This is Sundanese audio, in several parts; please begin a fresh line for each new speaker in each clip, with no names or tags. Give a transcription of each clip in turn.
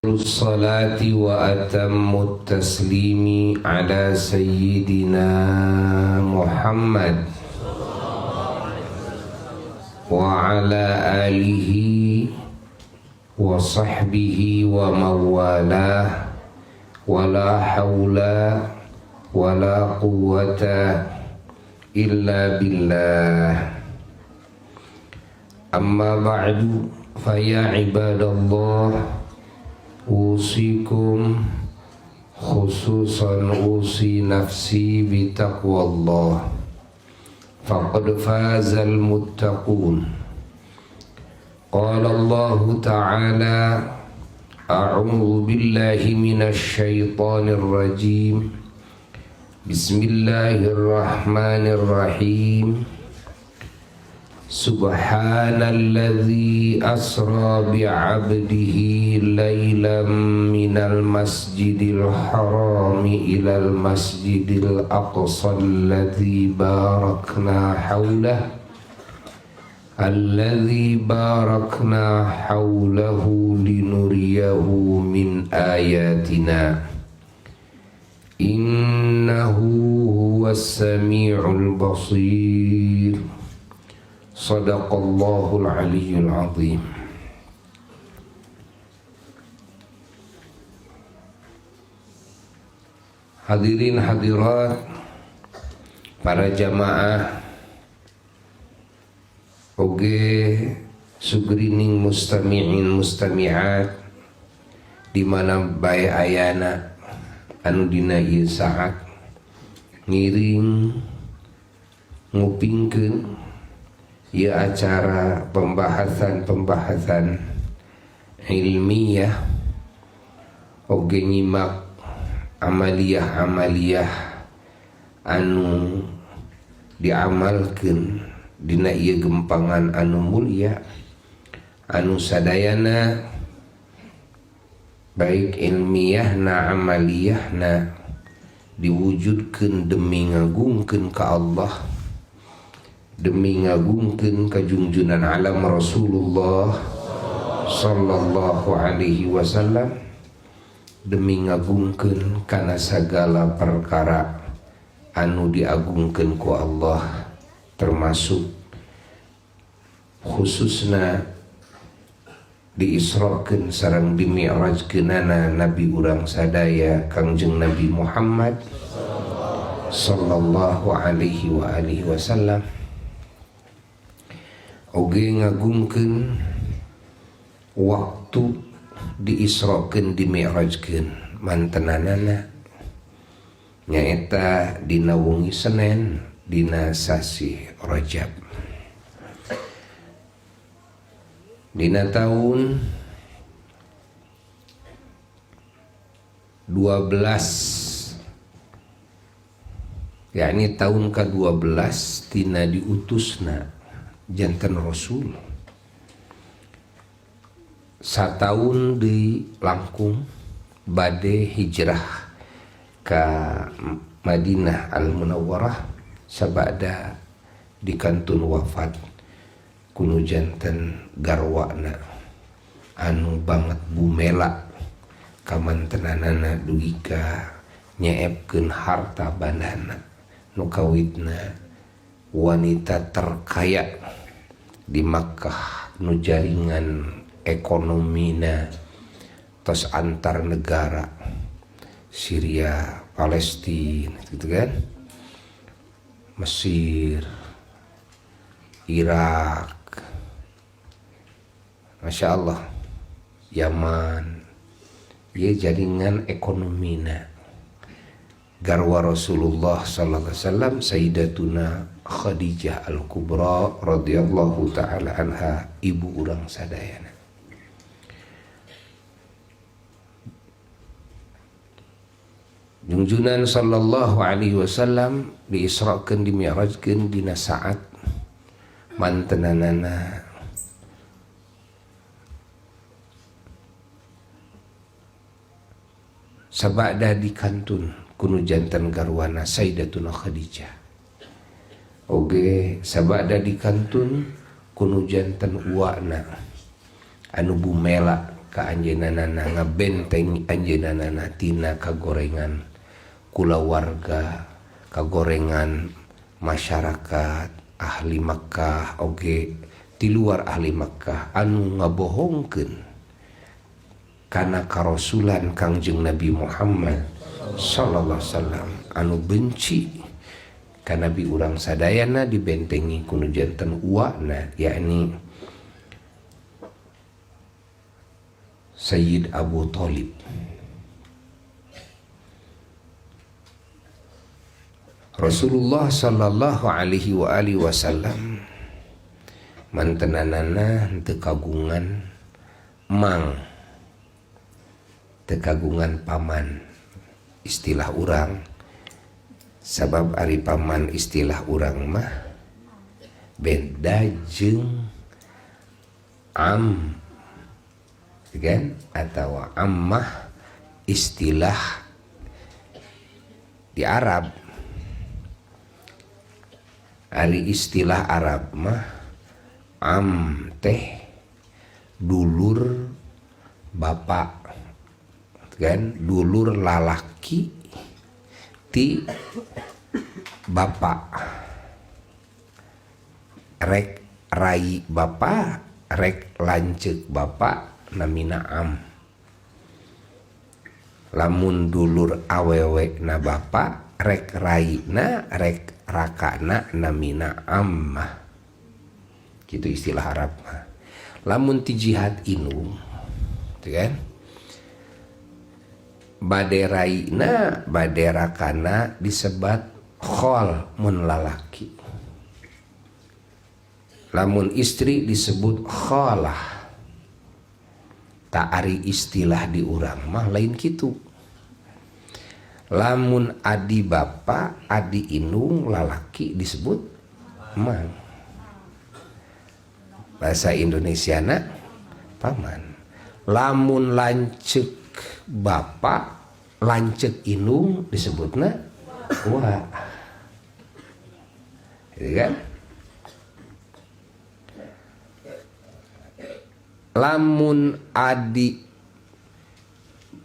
الصلاة وأتم التسليم على سيدنا محمد وعلى آله وصحبه ومن والاه، ولا حول ولا قوة إلا بالله. أما بعد، فيا عباد الله، أوصيكم، خصوصا أوصي نفسي، بتقوى الله، فقد فاز المتقون. قال الله تعالى: أعوذ بالله من الشيطان الرجيم، بسم الله الرحمن الرحيم. سبحان الذي أسرى بعبده ليلا من المسجد الحرام إلى المسجد الأقصى الذي باركنا حوله لنريه من آياتنا، إنه هو السميع البصير. صدق الله العلي العظيم. Hadirin hadirat, para jamaah, oge sugrining mustami'in mustami'at di mana bae ayana anu dina ieu saat ngiring ngupingkeun ieu acara pembahasan-pembahasan ilmiah, oge nyimak amaliyah-amaliyah anu diamalkeun dina ieu gempangan anu mulia, anu sadayana baik ilmiah na amaliyah na diwujudkeun demi ngagungkeun ka Allah, demi ngagungkeun kajungjunan alam Rasulullah sallallahu alaihi wasallam, demi ngagungkeun kana sagala perkara anu diagungkeun ku Allah, termasuk khususna diisrokeun sareng dimi'rajkeunana nabi urang sadaya, Kangjeng Nabi Muhammad sallallahu alaihi wa alihi wasallam, oge ngagungkeun waktu diisrokeun dimi'rajkeun mantenanana, nyaeta dina wengi Senin dina sasih Rajab dina tahun 12, yakni tahun ke-12 tina diutusna janten Rasul, sataun di langkung bade hijrah ke Madinah Al Munawwarah sabada dikantun wafat kunu janten garwana anu banget bumela kamantenanana dugi ka nyeepkeun harta bandana, nu kawitna wanita terkaya di Makkah, nu jaringan ekonomina tos antar negara Syria, Palestina gitu kan, Mesir, Irak, Masya Allah, Yaman ya, jaringan ekonomina garwa Rasulullah sallallahu alaihi wasallam, Sayyidatuna Khadijah Al-Kubra radhiyallahu taala anha, ibu urang sadayana. Junjunan sallallahu alaihi wasallam diisrakeun dimi'rajkeun dina saat mantenanana sabada dikantun kunu janten garwana Sayyidatuna Khadijah, oge sabada dikantun kunu janten uwana anu bumela. ka anjeunna ngabenteng anjeunna tina kagorengan kulawarga, kagorengan masyarakat ahli Makkah oge di luar ahli Makkah anu ngabohongkeun kana karasulan Kangjeng Nabi Muhammad sallallahu alaihi wasallam anu benci ka Nabi urang sadayana dibentengi ku nu janten uwana yakni Sayyid Abu Thalib. Rasulullah sallallahu alaihi wa alihi wasallam mantenanana teu kagungan mang, teu kagungan paman istilah urang, sabab ari paman istilah urang mah beda jeung am kan atau ammah istilah di Arab. Ari istilah Arab mah am teh dulur bapak kan, dulur lalaki ti bapak, rek rai bapak, rek lanceuk bapak namina am. Lamun dulur awewe na bapak, rek raina, rek rakana namina ammah. Gitu istilah Arab mah. Lamun ti jihad indung, gitu kan? Bade raina, bade rakana disebat khol mun lalaki. Lamun istri disebut khalah. Tak ari istilah di urang mah lain kitu. Lamun adi bapa, adi indung lalaki disebut mang. Bahasa Indonesiana paman. Lamun lanceuk bapa, lanceuk indung disebutna wa. Gitu kan? Lamun adi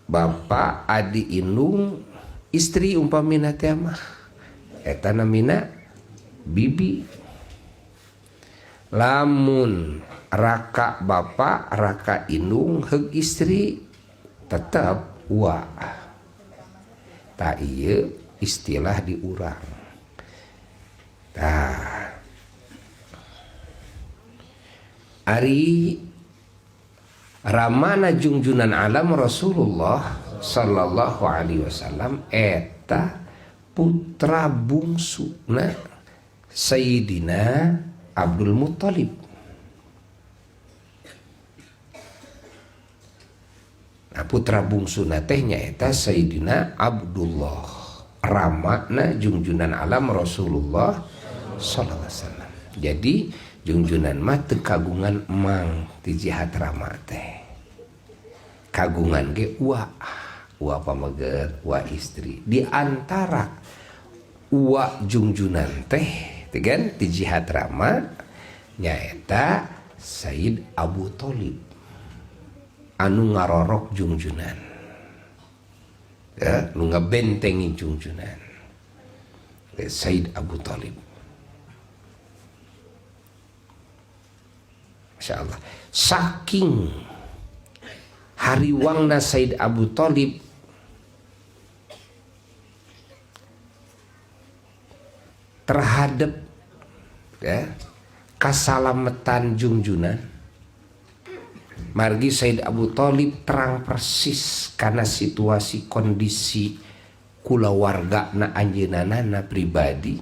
bapa, adi indung istri umpamina teh mah eta namina bibi. Lamun raka bapa, raka indung heug istri tetep wa. Ta ieu istilah di urang. Tah ari ramana jungjunan alam Rasulullah sallallahu alaihi wasallam eta putra bungsuna Sayyidina Abdul Muttalib. Nah, putra bungsuna teh nyaeta Sayyidina Abdullah, ramana jungjunan alam Rasulullah sallallahu alaihi wasallam. Jadi jungjunan mah teu kagungan emang ti jihad rama teh. Kagungan ge uwa, uwa pameget, uwa istri. Di antara uwa jungjunan teh kan ti jihad rama nyaeta Sayyid Abu Thalib anu ngarorok jungjunan, ya, nu ngabentengi jungjunan Sayyid Abu Thalib. Masya Allah, saking hariwangna Sayyid Abu Thalib terhadap ya, kasalametan jungjunan, margi Sayyid Abu Thalib terang persis karena situasi kondisi kulawarga na anjeunna pribadi,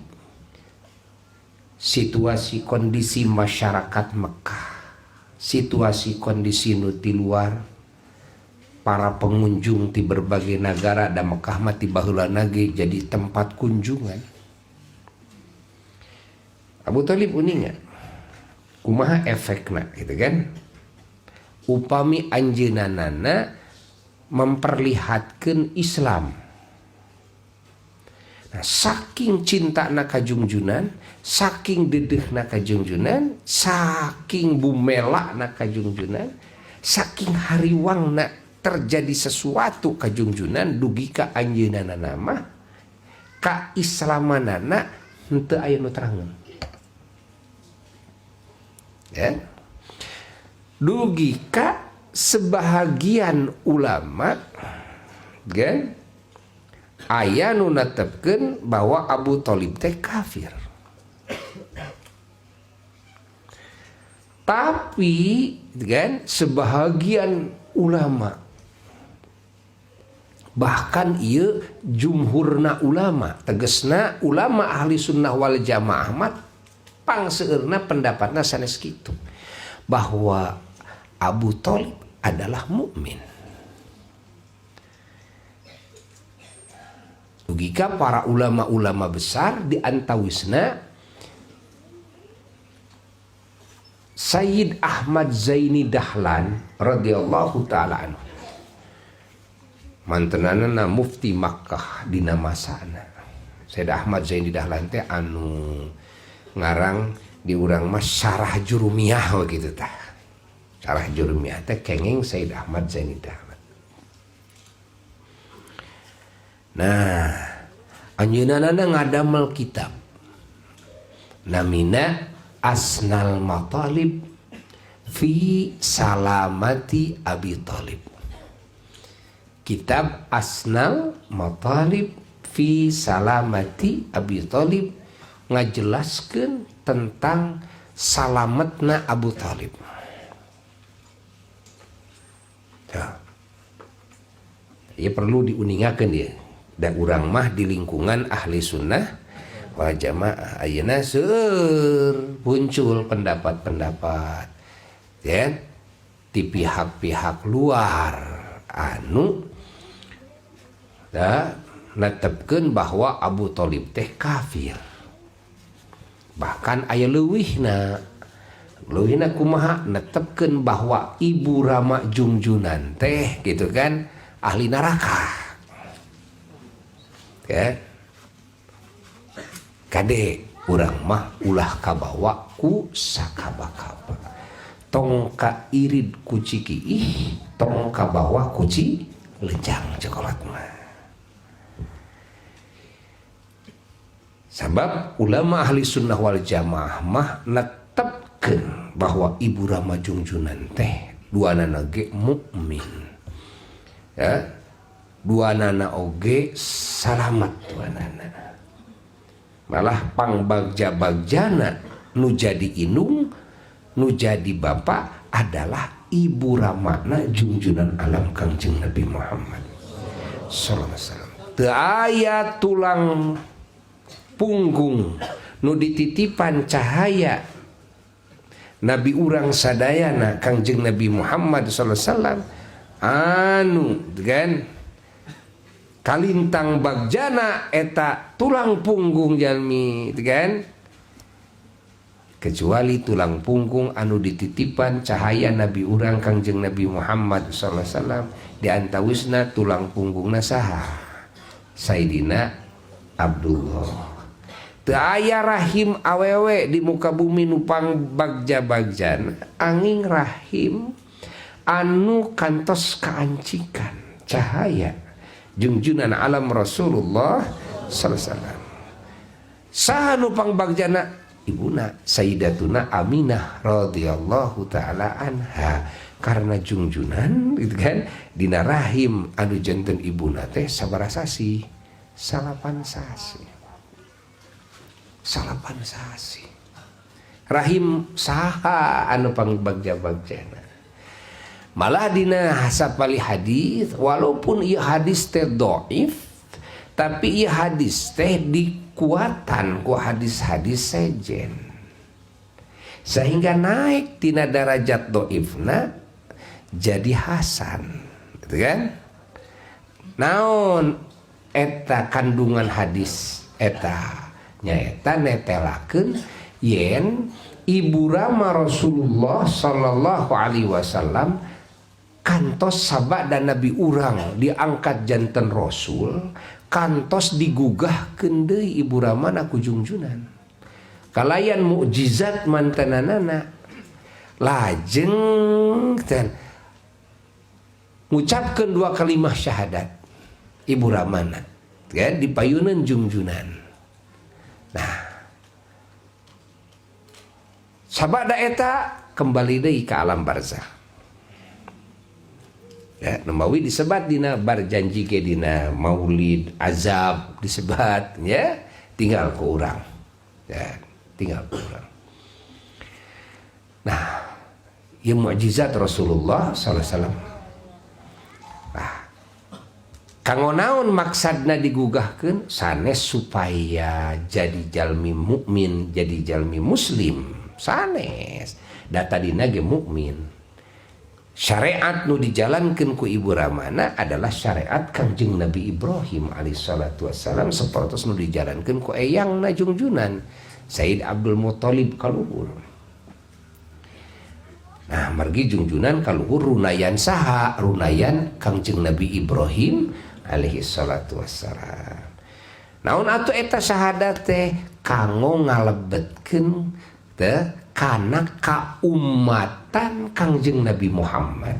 situasi kondisi masyarakat Mekah, situasi kondisi nu ti luar, para pengunjung ti berbagai negara da Mekah mah ti baheulana ge jadi tempat kunjungan. Abu Thalib uninga kumaha efekna gitu kan, upami anjeunna memperlihatkeun Islam. Nah, saking cintana ka jungjunan, saking dedehna ka jungjunan, saking bumelana ka jungjunan, Saking hariwangna terjadi sesuatu ka Jungjunan dugi ka anjeunna mah ka islamanana henteu aya nu terangeun. Ya. Dugi ka sebahagian ulama kan aya nu netepkeun bahwa Abu Thalib teh kafir. Tapi kan sebahagian ulama bahkan ieu jumhurna ulama tegesna ulama ahli sunnah wal jamaah mah pangseueurna pendapatna sanes kitu bahwa Abu Thalib adalah mukmin. Logika para ulama-ulama besar di antawisna Sayyid Ahmad Zaini Dahlan radhiyallahu taala anhu. Mantenanana mufti Makkah dina masana. Sayyid Ahmad Zaini Dahlan teh anu ngarang di urang mah Syarah Jurumiyah begitu tah. Syarah Jurumiyah teh kenging Sayyid Ahmad Zaini Dahlan. Nah, anjeunna ngadamel kitab namina Asnal Matalib fi Salamati Abi Thalib. Kitab Asnal Matalib fi Salamati Abi Thalib ngajelaskeun tentang salametna Abu Thalib. Ya. Ya perlu diuningakeun dia. Dan urang mah di lingkungan ahli sunnah wal jamaah ayeuna seueur muncul pendapat-pendapat ya di pihak-pihak luar anu da netepkeun bahwa Abu Thalib teh kafir. Bahkan aya leuwihna kumaha netepkeun bahwa ibu Rama Jungjunan teh gitu kan ahli neraka. Ya. Kade urang mah ulah kabawa ku sakaba-kaba. Tong ka irid ku cikiih, tong kabawa ku cilejang cokolat mah. Sabab ulama ahli sunnah wal jamaah mah netepkeun bahwa ibu Rama Jungjunan teh duanana ge mukmin. Ya. Duanana oge salamat duanana. Malah pangbagja-bagjana nu jadi indung, nu jadi bapak adalah ibu ramana Jungjunan alam Kangjeng Nabi Muhammad sallallahu alaihi wasallam. Teu aya tulang punggung nu dititipan cahaya Nabi urang sadayana Kangjeng Nabi Muhammad sallallahu alaihi wasallam anu kan kalintang bagjana eta tulang punggung jalmi kan kecuali tulang punggung anu dititipan cahaya Nabi urang Kangjeng Nabi Muhammad sallallahu alaihi wasallam di antawisna tulang punggungna saha Sayyidina Abdullah. Teu aya rahim awewe di muka bumi nu pangbagja-bagjana angin rahim anu kantos kaancikan cahaya Jungjunan alam Rasulullah sallallahu alaihi wasallam. Saha nu pangbagjana ibuna Sayyidatuna Aminah radhiyallahu taala anha. Karena jungjunan gitu kan dina rahim anu janten ibuna teh sabaraha sasih? 9 sasih. 9 sasih. Rahim saha anu pangbagja-bagjana. Malah dina hasapali hadis walaupun ieu hadis teh dhaif tapi ieu hadis teh dikuatan ku hadis-hadis sejen sehingga naik tina darajat dhaifna jadi hasan gitu kan. Naon eta kandungan hadis eta nyaeta netelakeun yen ibu rama Rasulullah sallallahu alaihi wasallam kantos sabak dan nabi urang diangkat janten rasul kantos digugahkeun deui ibu ramana ku Jungjunan kalayan mukjizat mantananana lajeng dan Ngucapkeun dua kalimah syahadat ibu ramana kan dipayunan jungjunan. Nah, sabada eta kembali deui ka alam barzah ya. Namawi disebat dina Barzanji ge, dina maulid azab disebat ya, tinggal ku urang ya, tinggal ku urang. Nah, ya mukjizat Rasulullah sallallahu alaihi wasallam. Nah, kanggo naon maksadna digugahkeun? Sanes supaya jadi jalmi mukmin, jadi jalmi muslim, sanes. Da tadina ge mukmin. Syariat nu dijalankan ku ibu ramana adalah syariat Kangjeng Nabi Ibrahim alaihissalatu wassalam, seperti nu dijalankan ku eyangna jungjunan Sayyid Abdul Muthalib kaluhur. Nah, margi jungjunan kaluhur runayan saha? Runayan Kangjeng Nabi Ibrahim alaihi salatu wassalam. Naon atuh eta syahadat teh? Kanggo ngalebetkeun teh kana kaumatan Kangjeng Nabi Muhammad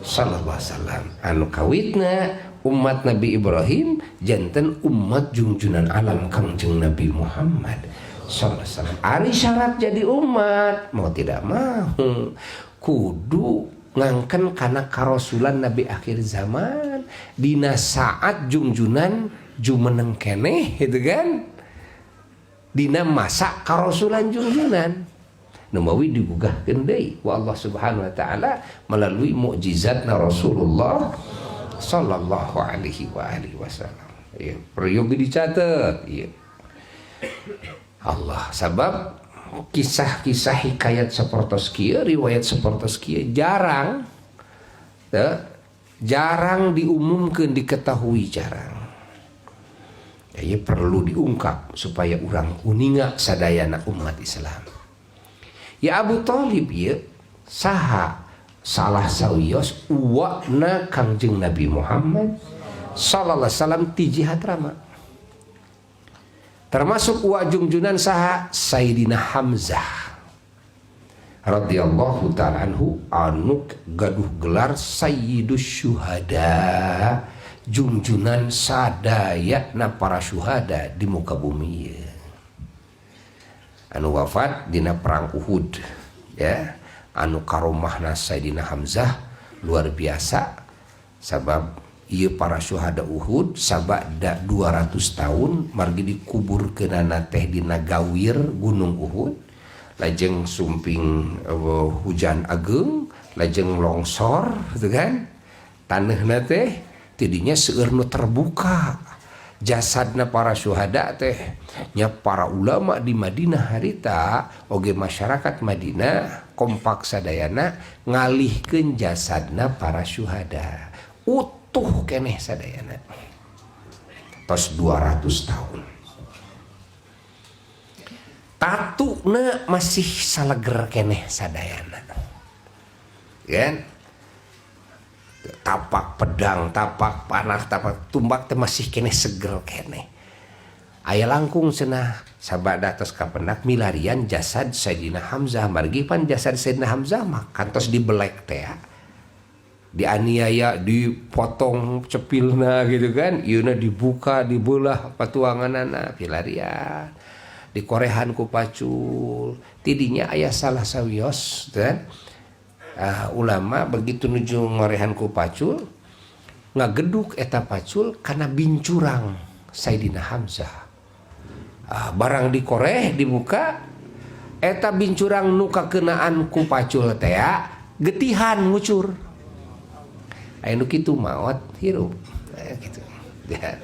sallallahu alaihi wasallam, anu kawitna umat Nabi Ibrahim janten umat jungjunan alam Kangjeng Nabi Muhammad sallallahu alaihi wasallam. Ari syarat jadi umat, mau tidak mau kudu ngangken kana karasulan Nabi akhir zaman dina saat jungjunan jumeneng keneh gitu kan, dina masa karasulan jungjunan. Numawi digugahkeun deui ku Allah Subhanahu wa taala melalui mukjizatna Rasulullah sallallahu alaihi wa alihi wasallam. Ya, peryogi dicatat ya. Allah, sabab kisah-kisah hikayat sapertos kieu, riwayat sapertos kieu jarang ya, jarang diumumkan, diketahui jarang ya, ya perlu diungkap supaya urang uninga sadayana umat Islam ya. Abu Thalib ya saha? Salah sawios uwakna Kangjeng Nabi Muhammad sallallahu alaihi wasallam ti jihat rama. Termasuk uwa jungjunan saha? Sayyidina Hamzah radhiyallahu ta'ala anhu, anu gaduh gelar Sayyidus Syuhada, jungjunan sadaya na para syuhada di muka bumi, anu wafat dina perang Uhud ya. Anu karomahna Sayyidina Hamzah luar biasa, sabab ieu para syuhada Uhud sabada 200 tahun margi dikuburkeunana teh dina gawir Gunung Uhud, lajeng sumping hujan ageng, lajeng longsor gitu kan tanahna teh. Tidinya seueur nu terbuka jasadna para syuhada teh nya. Para ulama di Madinah harita oge masyarakat Madinah kompak sadayana ngalihkeun jasadna para syuhada, utuh keneh sadayana tos 200 tahun, tatuna masih saleger keneh sadayana kan. Tapak pedang, tapak panah, tapak tumbak teh masih keneh seger keneh. Aya langkung cenah sabada tos kapendak milarian jasad Sayyidina Hamzah, margi pan jasad Sayyidina Hamzah mah kantos dibelek teh, dianiaya, dipotong cepilna gitu kan, ieuna dibuka, dibelah patuanganana, pilarian dikorehan ku pacul. Tidinya aya salah sawios kan ulama begitu nuju ngorehan ku pacul, ngageduk eta pacul karena bincurang Sayyidina Hamzah. Barang dikoreh, dibuka eta bincurang nu kakenaan ku pacul teh getihan ngucur. Aya nu kitu maot hirup gitu ya.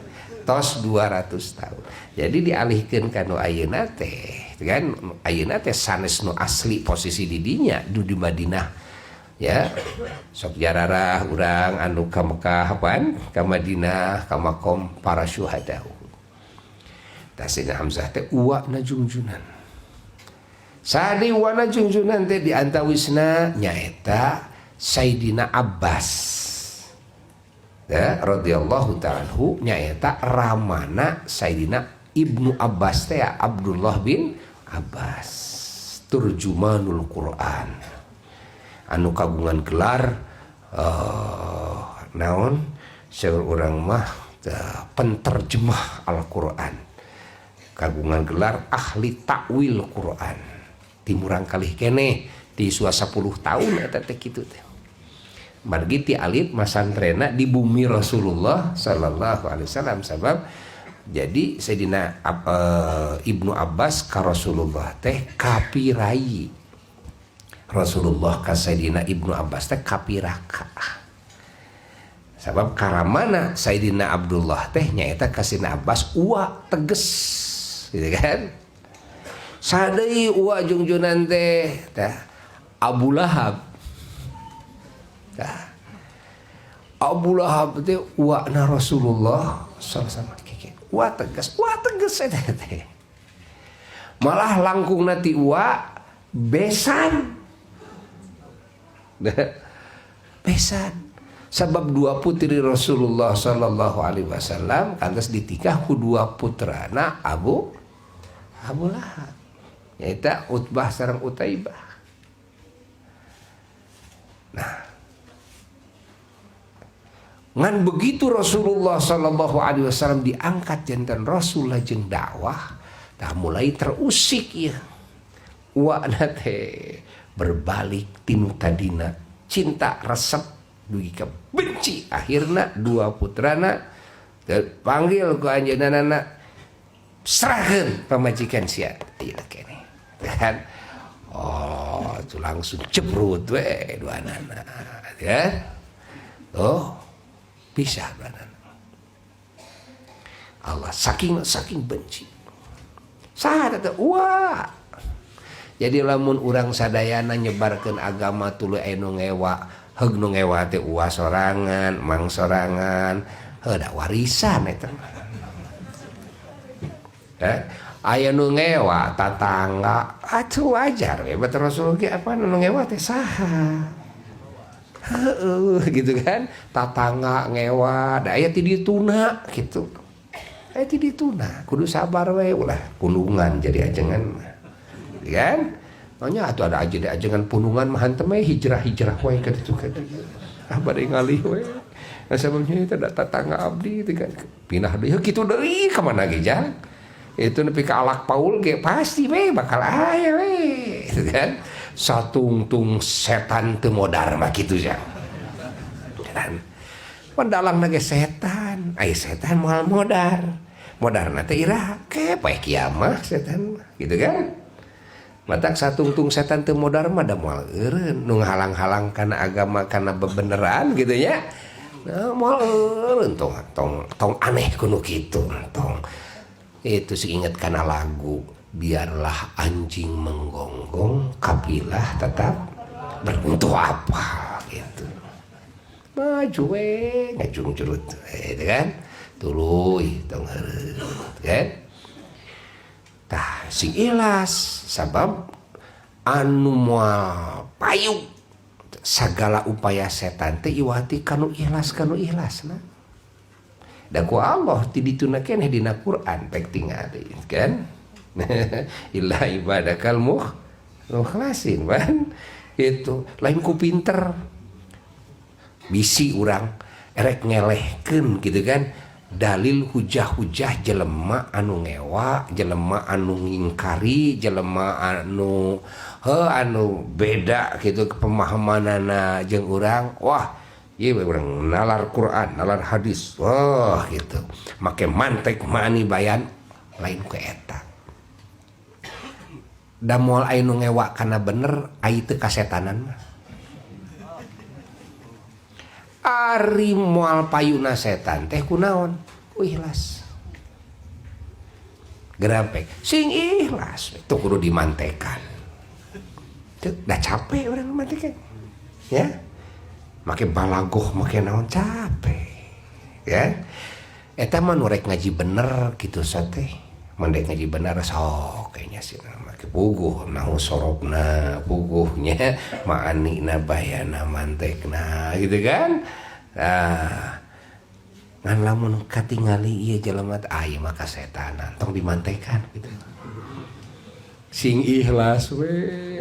Tos 200 tahun, jadi dialihkan kanu ayeuna teh kan, ayeuna teh sanes nu asli posisi di dinya di Madinah ya. Sok jararah urang anu ka Mekah apaan ka Madinah ka makom para syuhada. Tah, Sayyidina Hamzah teh uwakna jungjunan. Sadi uwakna jungjunan teh di antawisna nyaeta Sayyidina Abbas ya radhiyallahu ta'ala anhu, nyaeta ramana Sayyidina Ibnu Abbas teh, Abdullah bin Abbas, turjumanul Quran, anu kagungan gelar Naon seur urang mah penterjemah Al-Qur'an. Kagungan gelar ahli takwil Quran. Timurang kalih keneh ti sua 10 tahun eta teh kitu teh. Margi ti alit masantrena di bumi Rasulullah sallallahu alaihi wasallam sabab jadi Sayyidina Ibnu Abbas ka Rasulullah teh kapirai. Rasulullah ka Sayyidina Ibnu Abbas teh kapiraka. Sabab karamana Sayyidina Abdullah teh nyaeta ka Sayyidina Abbas uwa teges gitu kan. Sadeui uwa jungjunan teh tah Abu Lahab. Tah Abu Lahab teh uwana Rasulullah sallallahu alaihi wasallam. Uwa tegas eta teh. Malah langkungna ti uwa besan. Besan. Sabab dua putri Rasulullah sallallahu alaihi wasallam kantos ditikah ku dua putrana Abu Lahab. Nyaeta Utbah sareng Utaibah. Nah, ngan begitu Rasulullah sallallahu alaihi wasallam diangkat janten Rasul lajeng dakwah, tah mulai terusik ya. Uwana teh berbalik tinu tadina cinta resep dugi ka benci, akhirna dua putrana panggil ku anjeunna, serahkeun pamajikan sia ieu keneh kan. Oh, itu langsung cebrut we dua anak ya. Oh, bisa dua anak. Allah saking benci. Saha teh uwa. Jadi lamun urang sadayana nyebarkeun agama tuluy aya nu ngewa, heug nu ngewa teh uwa sorangan, mang sorangan, heuh da warisan eta mah. Aya nu ngewa tatangga, atuh wajar we batur Rasul ge apa nu ngewa teh saha. Heeh gitu kan, tatangga ngewa, da aya ti dituna gitu. Aya ti dituna, kudu sabar we ulah pundungan jadi ajengan mah. Kan? Makanya atuh ada aja ajengan pundungan mah hantem we hijrah-hijrah we ka ditu ka dieu. Ah bade ngalih we. Nah sababnya itu ada tatangga abdi itu kan pindah deui kitu deui ka mana ge jang. Itu nepi ka alak Paul ge pasti we bakal aya we gitu kan. Satungtung setan teu modar mah kitu jang. Kan pendalangna ge setan, aya setan moal modar. Modarna teh iraha ke poe kiamah setan mah gitu kan. Matak satungtung setan teu modar mah da moal eureun nu ngahalang-halang kana agama kana bebeneran gitu nya. Nah moal eureun tong tong tong aneh kudu kitu tong. Itu sih inget kana lagu biarlah anjing menggonggong kapilah tetap beruntuk apa gitu. Maju we ngajungcurut gitu kan. Tuluy tong heureut kan. Tah sing ikhlas sabab anu moal payu sagala upaya setan teh iwati kanu ikhlas kanu ikhlasna. Da ku Allah ti dituna keneh dina Quran pek tingali kan. Illa ibadakal mukhlasin kan. Itu lain ku pinter bisi urang erek ngelehkeun gitu kan. Dalil hujah-hujah jelema anu ngewa, jelema anu ngingkari, jelema anu heuh anu beda gitu pemahamanana jeung urang. Wah, ieu urang nalar Quran, nalar hadis. Wah, gitu. Make mantek mani bayan lain ku eta. Da moal aya nu ngewa kana bener, ai teu kasetanan mah. Ari moal payuna setan teh kunaon? Ku ikhlas. Gerapek sing ikhlas itu kudu dimantekan. Teu da capek urang mantekan. Ya. Make balagoh make naon capek. Ya. Eta mah nu rek ngaji bener kitu sate. Mun rek ngaji bener sok kayaknya sih make puguh nahu sorobna puguhnya maanina bayana mantekna gitu kan. Nah, ngan lamun katingali ieu jelema teh ah ieu mah kasetanan tong dimantekan gitu. Sing ikhlas we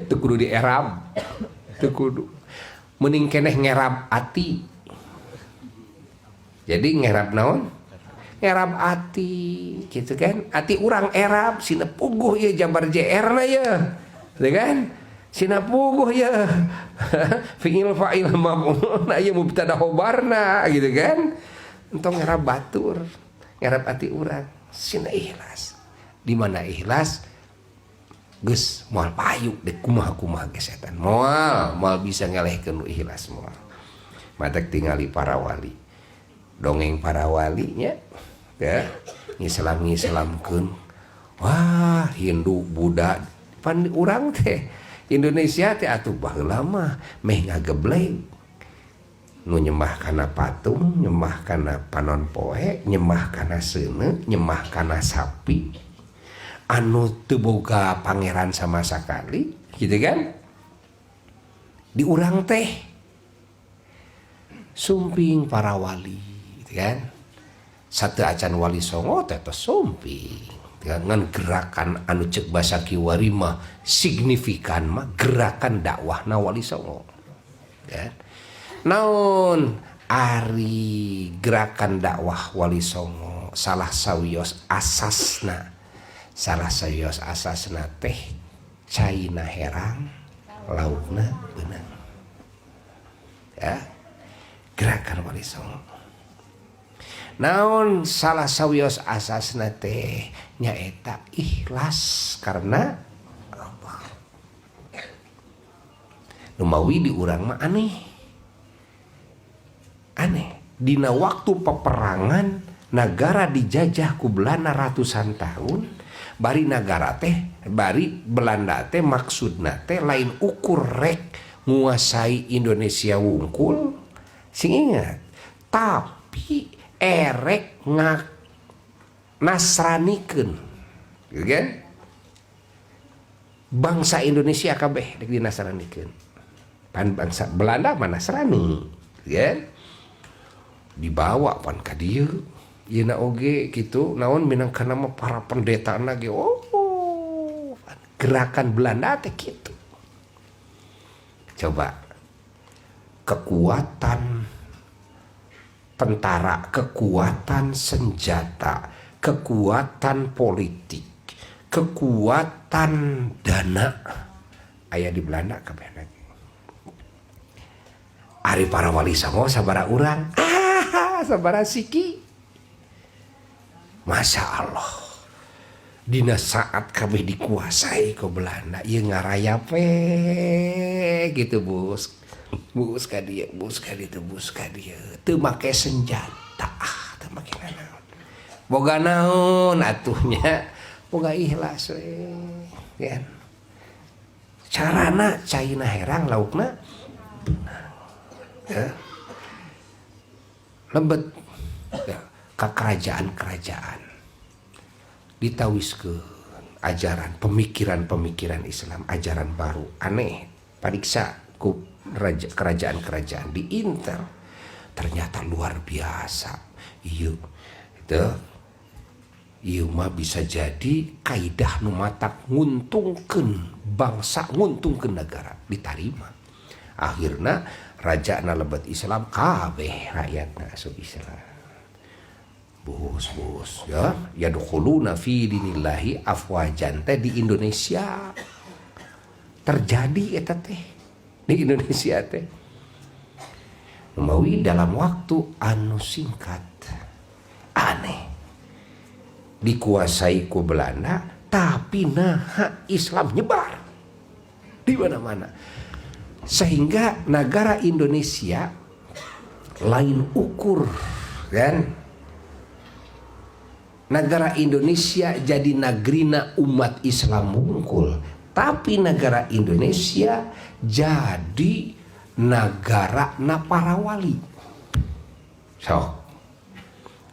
teu kudu dierab. Teu kudu. Mending keneh ngerab ati. Jadi ngerap naon? Ngerap ati gitu kan. Ati urang erap sina puguh ieu jabar JR na ye. Gitu kan? Sina puguh ye. Fi'il fa'il maf'ul na ieu mubtada khobarna gitu kan. Entong ngerap batur, ngerap ati urang, sina ikhlas. Di mana ikhlas geus moal payu dek kumaha-kumaha ge setan. Moal, moal bisa ngelehkeun nu ikhlas moal. Matak tingali para wali. Dongeng para walinya ya, ngislam-ngislamkeun. Wah, Hindu, Buddha, pan urang teh Indonesia teh atuh baheula mah meh ngagebleng. Nu nyembah kana patung, nyembah kana panon poe, nyembah kana seuneu, nyembah kana sapi. Anu teu boga pangeran sama sekali, gitu kan? Di urang teh sumping para wali, gitu kan? Satu acan Wali Songo teh tos sumping. Dengan gerakan anu cek basa kiwari mah signifikan mah gerakan dakwahna Wali Songo. Ya. Naon ari gerakan dakwah Wali Songo salah sawios asasna, salah sawios asasna teh caina herang laukna beunang. Ya, gerakan Wali Songo. Naon salah sawios asasna teh nyaeta ikhlas karena Allah. Numawi di urang mah aneh. Aneh. Dina waktu peperangan negara dijajah ku Belanda ratusan tahun, bari negara teh, bari Belanda teh maksudna teh lain ukur rek nguasai Indonesia wungkul, sing ingat, tapi erek ngak Nasranikeun, gitu kan? Bangsa Indonesia kabeh dek dinasranikeun. Pan bangsa Belanda mah Nasrani, gitu kan? Dibawa pan ka dieu. Ieu oge kitu naon minangka nama para pendeta ge, oh, gerakan Belanda teh kitu. Coba kekuatan tentara, kekuatan senjata, kekuatan politik, kekuatan dana aya di Belanda kabeh. Ari para Wali Songo sabara urang? Ah, sabara siki. Masya Allah. Dina saat kabeh dikuasai ke Belanda, ieu ngarayap we gitu bus. Bus ka dieu, bus ka ditu, bus ka dieu. Teu make senjata, ah, teu make nanaon. Boga naon atuhnya? Boga ikhlas we. Kan? Carana caina herang laukna ya. Lebet ya, ke kerajaan-kerajaan ditawiskeun ajaran pemikiran-pemikiran Islam, ajaran baru aneh, pariksa ku raja, kerajaan-kerajaan di Intel ternyata luar biasa. Iya itu, ieu mah bisa jadi kaidah nu matak nguntungkeun bangsa, nguntungkeun negara, ditarima. Akhirna raja na lebet Islam kabeh, rakyatna asup Islam. Bus bus ya, yadkhuluna fi dinillahi afwajan teh di Indonesia terjadi eta teh, di Indonesia teh. Numawi dalam waktu anu singkat aneh dikuasai ku Belanda, tapi nah Islam nyebar di mana-mana sehingga negara Indonesia lain ukur kan negara Indonesia jadi nagrina umat Islam wungkul, tapi negara Indonesia jadi negara na para wali, so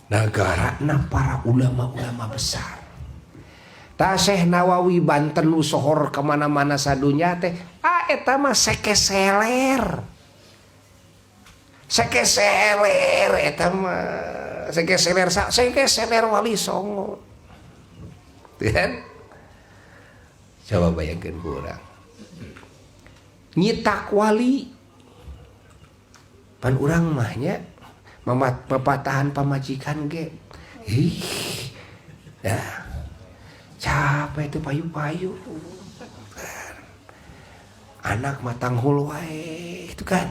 negara na para ulama-ulama besar. Ta Syekh Nawawi Banten nu sohor kemana-mana sadunya teh, ah, eta mah sekeseler, sekeseler eta mah, sekeseler, sekeseler Wali Songo kan. Coba bayangkan, kurang nyitak wali pan urang mahnya. Mapatahan pamajikan ge ih ya capek itu payu-payu, anak matanghul wae itu kan.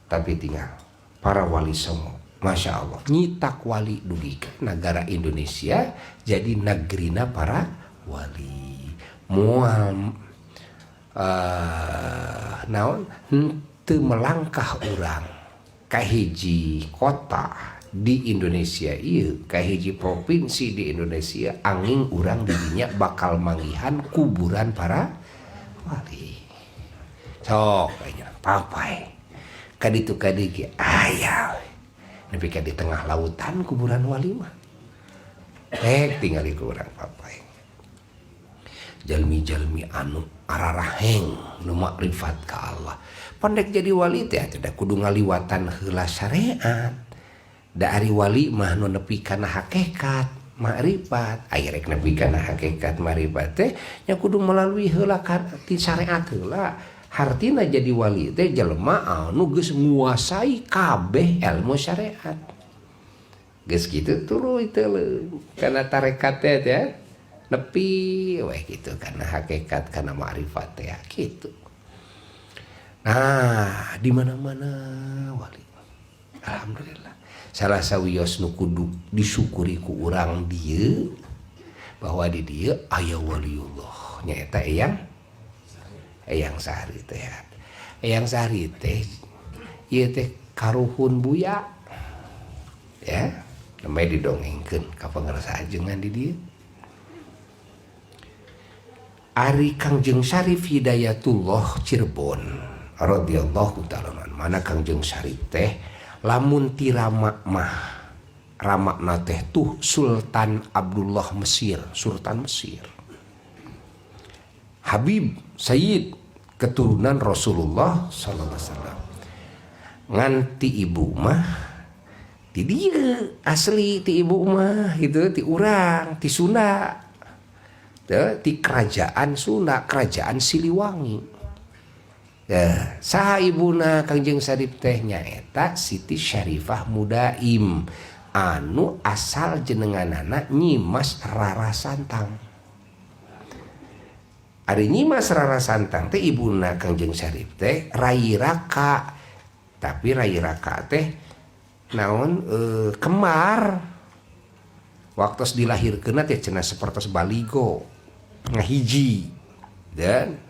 Tapi tinggal para wali songo, Masya Allah, nyitak wali dugi ka negara Indonesia jadi negerina para wali. Moal naon henteu melangkah urang ka hiji kota di Indonesia ieu, ka hiji provinsi di Indonesia, anging urang di dinya bakal manggihan kuburan para wali. Sok nya papai ka ditu ka dieu ge aya we. Nepi ka di tengah lautan kuburan wali mah. Rek tingali ku urang papai. Jalmi-jalmi anu araraheng nu makrifat ka Allah. Pandek jadi wali teh atuh da kudu ngaliwatan heula syariat. Da ari wali mah nu nepi kana hakikat makrifat. Aya rek nepi kana hakikat makrifat teh nya kudu melalui heula ti syariat heula. Hartina jadi wali teh jelema anu geus nguasai kabeh ilmu syariat. Geus kitu tuluy teuleum kana tarekat teh ya. Nepi weh gitu kana hakikat kana makrifat teh gitu. Nah, di mana-mana wali. Alhamdulillah. Salah sawios nu kudu disyukuri ku urang dieu bahwa di dieu aya waliullah nyaeta Eyang Sahri teh. Eyang Sahri teh ieu teh karuhun Buya. Ya, namanya didongengkeun ka pangersa ajengan di dieu. Ari Kangjeng Syarif Hidayatullah Cirebon radhiyallahu ta'ala, mana Kangjeng Syarif teh lamun ti rama mah ramakna teh tuh Sultan Abdullah Mesir, Sultan Mesir. Habib Sayyid keturunan Rasulullah sallallahu alaihi wasallam. Nganti ibu mah ti dieu asli ti ibu mah gitu, ti urang, ti Sunda. Teu, ti kerajaan Sunda, kerajaan Siliwangi. Ya, saha ibuna Kangjeng Syarif teh nyaeta Siti Syarifah Mudaim anu asal jenenganana Nyimas Rara Santang. Ari Nyimas Rara Santang teh ibuna Kangjeng Syarif teh Rai Raka. Tapi Rai Raka teh naon kembar. Waktu dilahirkeun teh cenah sapertos baligo ngahiji dan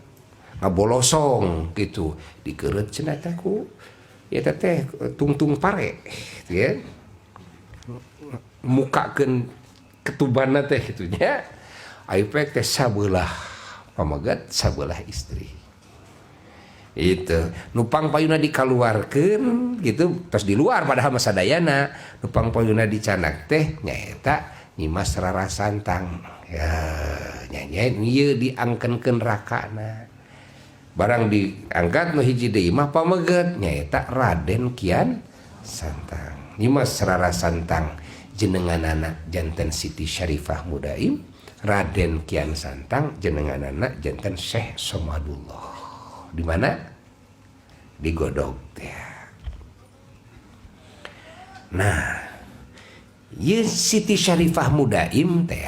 ngabolosong gitu, dikeureut cenah teh ku ya teh tungtung pare gitu ya, mukakeun ketubanna teh kitu nya. Ari teh sabelah pamegat sabelah istri itu nupang payuna dikaluarkeun gitu terus di luar, padahal masa dayana nupang payuna dicanak teh nyaeta Nyimas Rara Santang ya, nyanyi ieu diangkenkeun rakana barang diangkat nu hiji deui mah pameget nyaeta Raden Kian Santang. Nyimas Rara Santang jenenganana janten Siti Syarifah Mudaim, Raden Kian Santang jenenganana janten Syekh Somadullah. Di mana? Di Godog teh. Nah, ieu Siti Syarifah Mudaim teh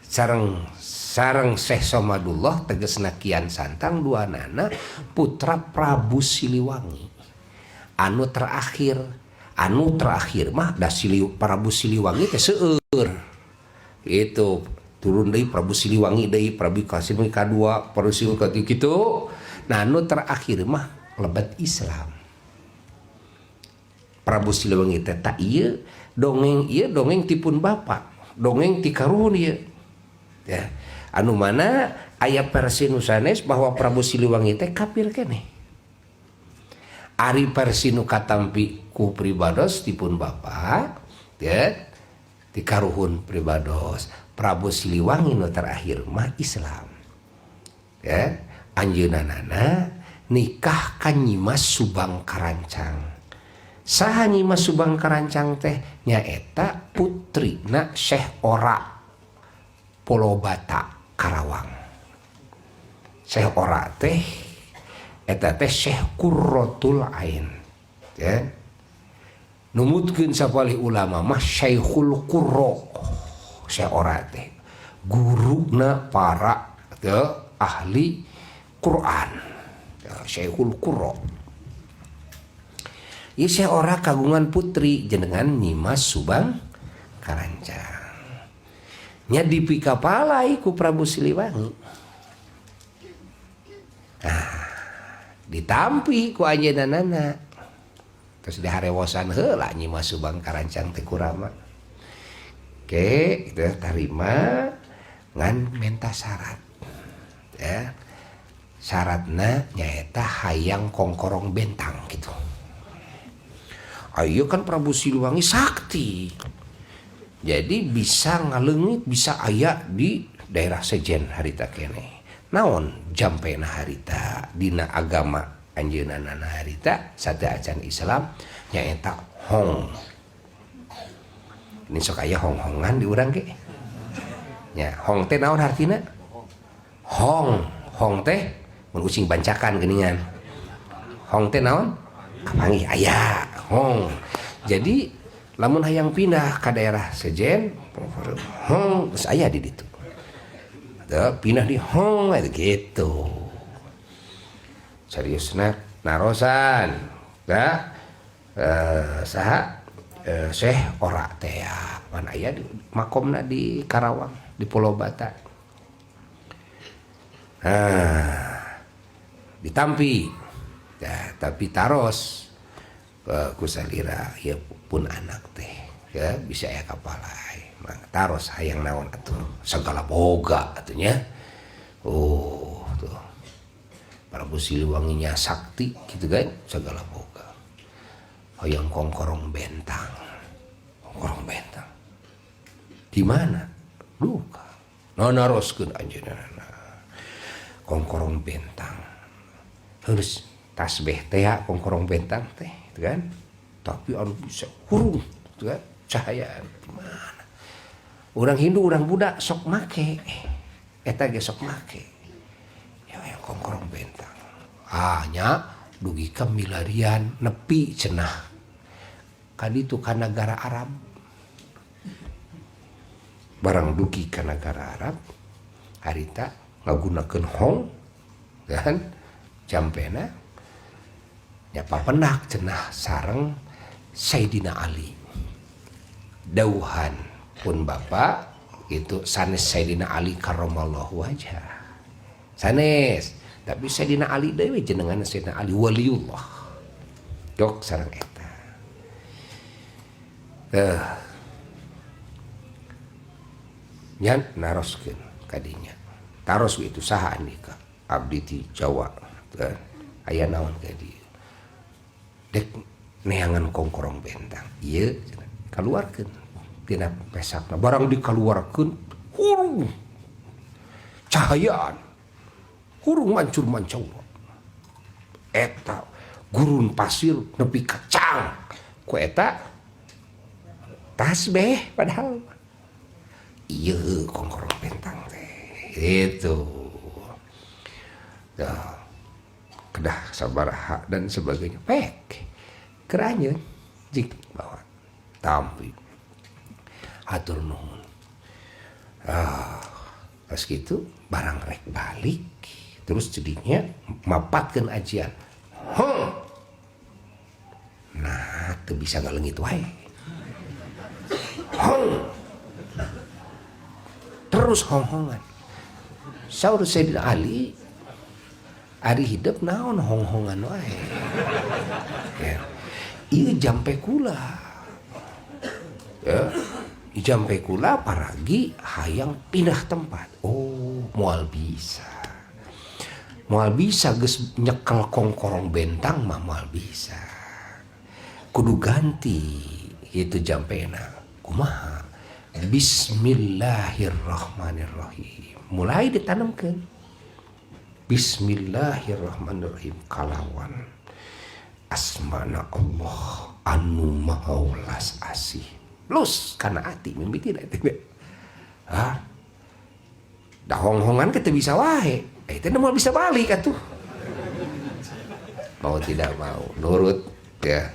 sareng sareng Syekh Somadullah tegesna Kian Santang dua nana putra Prabu Siliwangi anu terakhir mah da Prabu Siliwangi teh seueur itu turun deui Prabu Siliwangi deui, Prabu Kasim kadua, Prabu Siliwangi katilu gitu. Nah, anu terakhir mah lebet Islam Prabu Siliwangi teh. Tak ieu dongeng, ieu dongeng tipun bapak, dongeng ti karuhun ieu ya, anu mana aya versi nu sanes bahwa Prabu Siliwangi teh kafir keneh. Ari versi nu katampi ku pribados tipun bapak ya, ti karuhun pribados, Prabu Siliwangi nu terakhir mah Islam ya. Anjeunna nikah ka Nyimas Subang Karancang. Saha Nyimas Subang Karancang teh? Nyaeta putrina Syekh Ora Polobata Karawang. Syekh Ora teh eta teh Syekh Qurratul Ain. Ya. Numutkeun sapalih ulama mah Syekhul Qurra. Syekh Ora teh guruna para teu ahli Quran. Ya, Syekhul Qurra. Ieu Syekh Ora kagungan putri jenengan Nyimas Subang Karancang. Nya dipikapalai ku Prabu Siliwangi. Nah, ditampi ku anjeunna. Terus diharewosan heula Nyimas Subang Karancang teh ku Rama. Oke, gitu tarima ngan menta syarat. Ya. Syaratna nyaeta hayang kongkorong bentang gitu. Ayo kan Prabu Siliwangi sakti. Jadi bisa ngaleungit, bisa aya di daerah sejen harita kene. Naon jampena harita dina agama anjeunna harita sateuacan Islam nyaeta hong. Ini sok aya hong-hongan di urang ge. Nya, hong teh naon hartina? Hong, hong teh mun ucing bancakan geuningan. Hong teh naon? Kapanggih aya hong. Jadi lamun hayang pindah ka daerah sejen, hong geus aya di ditu. Tuh, pindah di hong gitu. Seriusna narosan. Da saha Syekh Ora teh ya. Pan aya di makomna di Karawang, di Pulau Bata. Nah, ditampi. Ya, tapi taros ku salira ya pun anak teh ya bisa ya kapalai. Mang taros hayang naon atuh segala boga atuh nya. Oh, tuh. Prabu Siliwanginya sakti gitu kan, segala boga. Hayang kongkorong bentang. Kongkorong bentang. Di mana? Duka. Nah, naroskeun anjeunna. Kongkorong bentang. Terus tasbih teh ya, kongkorong bentang teh, gitu kan? Tapi anu bisa hurung, gitu kan? Cahayaan di mana? Orang Hindu, orang Buddha sok make. Eta ge sok make. Ya yang kongkorong bentang. Ah nya dugi ka milarian nepi cenah. Kaditu ka nagara Arab. Barang dugi ka nagara Arab, harita ngagunakeun hong kan jampena nya papendak cenah sareng Sayyidina Ali. Dauhan pun bapak itu sanes Sayyidina Ali karramallahu wajah. Sanes, tapi Sayyidina Ali deui jenengan Sayyidina Ali waliullah. Dok sareng eta. Nyan naroskeun kadinya. Taros itu saha andika? Abdi ti Jawa. Aya naon ka dieu? Dek neangan kongkorong bentang. Ieu kaluarkeun tina pesakna. Barang dikaluarkeun hurung cahayaan. Hurung mancur mancaura. Eta gurun pasir nepi kacang. Ku eta tasbih padahal. Ieu kongkorong bentang teh. Itu. Dah. Kedah sabaraha dan sebagainya. Pek. Keranyeun jik bawa tampi. Hatur nuhun. Ah, pas gitu barang rek balik terus jadinya mapatkeun ajian. Hong. Nah, teu bisa ngaleungit wae. Hong. Terus hong-hongan. Saur Sayyidina Ali, ari hidup naon hong-hongan wae. Ya. Ieu jampe kula. Ya. Jampe kula paragi hayang pindah tempat. Oh, moal bisa. Moal bisa geus nyekel kongkorong bentang mah moal bisa. Kudu ganti itu jampena. Kumaha? Bismillahirrahmanirrahim. Mulai ditanamkan. Bismillahirrahmanirrahim kalawan asmana Allah anu maha welas asih. Lus kana ati mimiti da teh. Hah? Da hong-hongan kita bisa wae. Teh moal bisa balik atuh. Mau tidak mau nurut ya.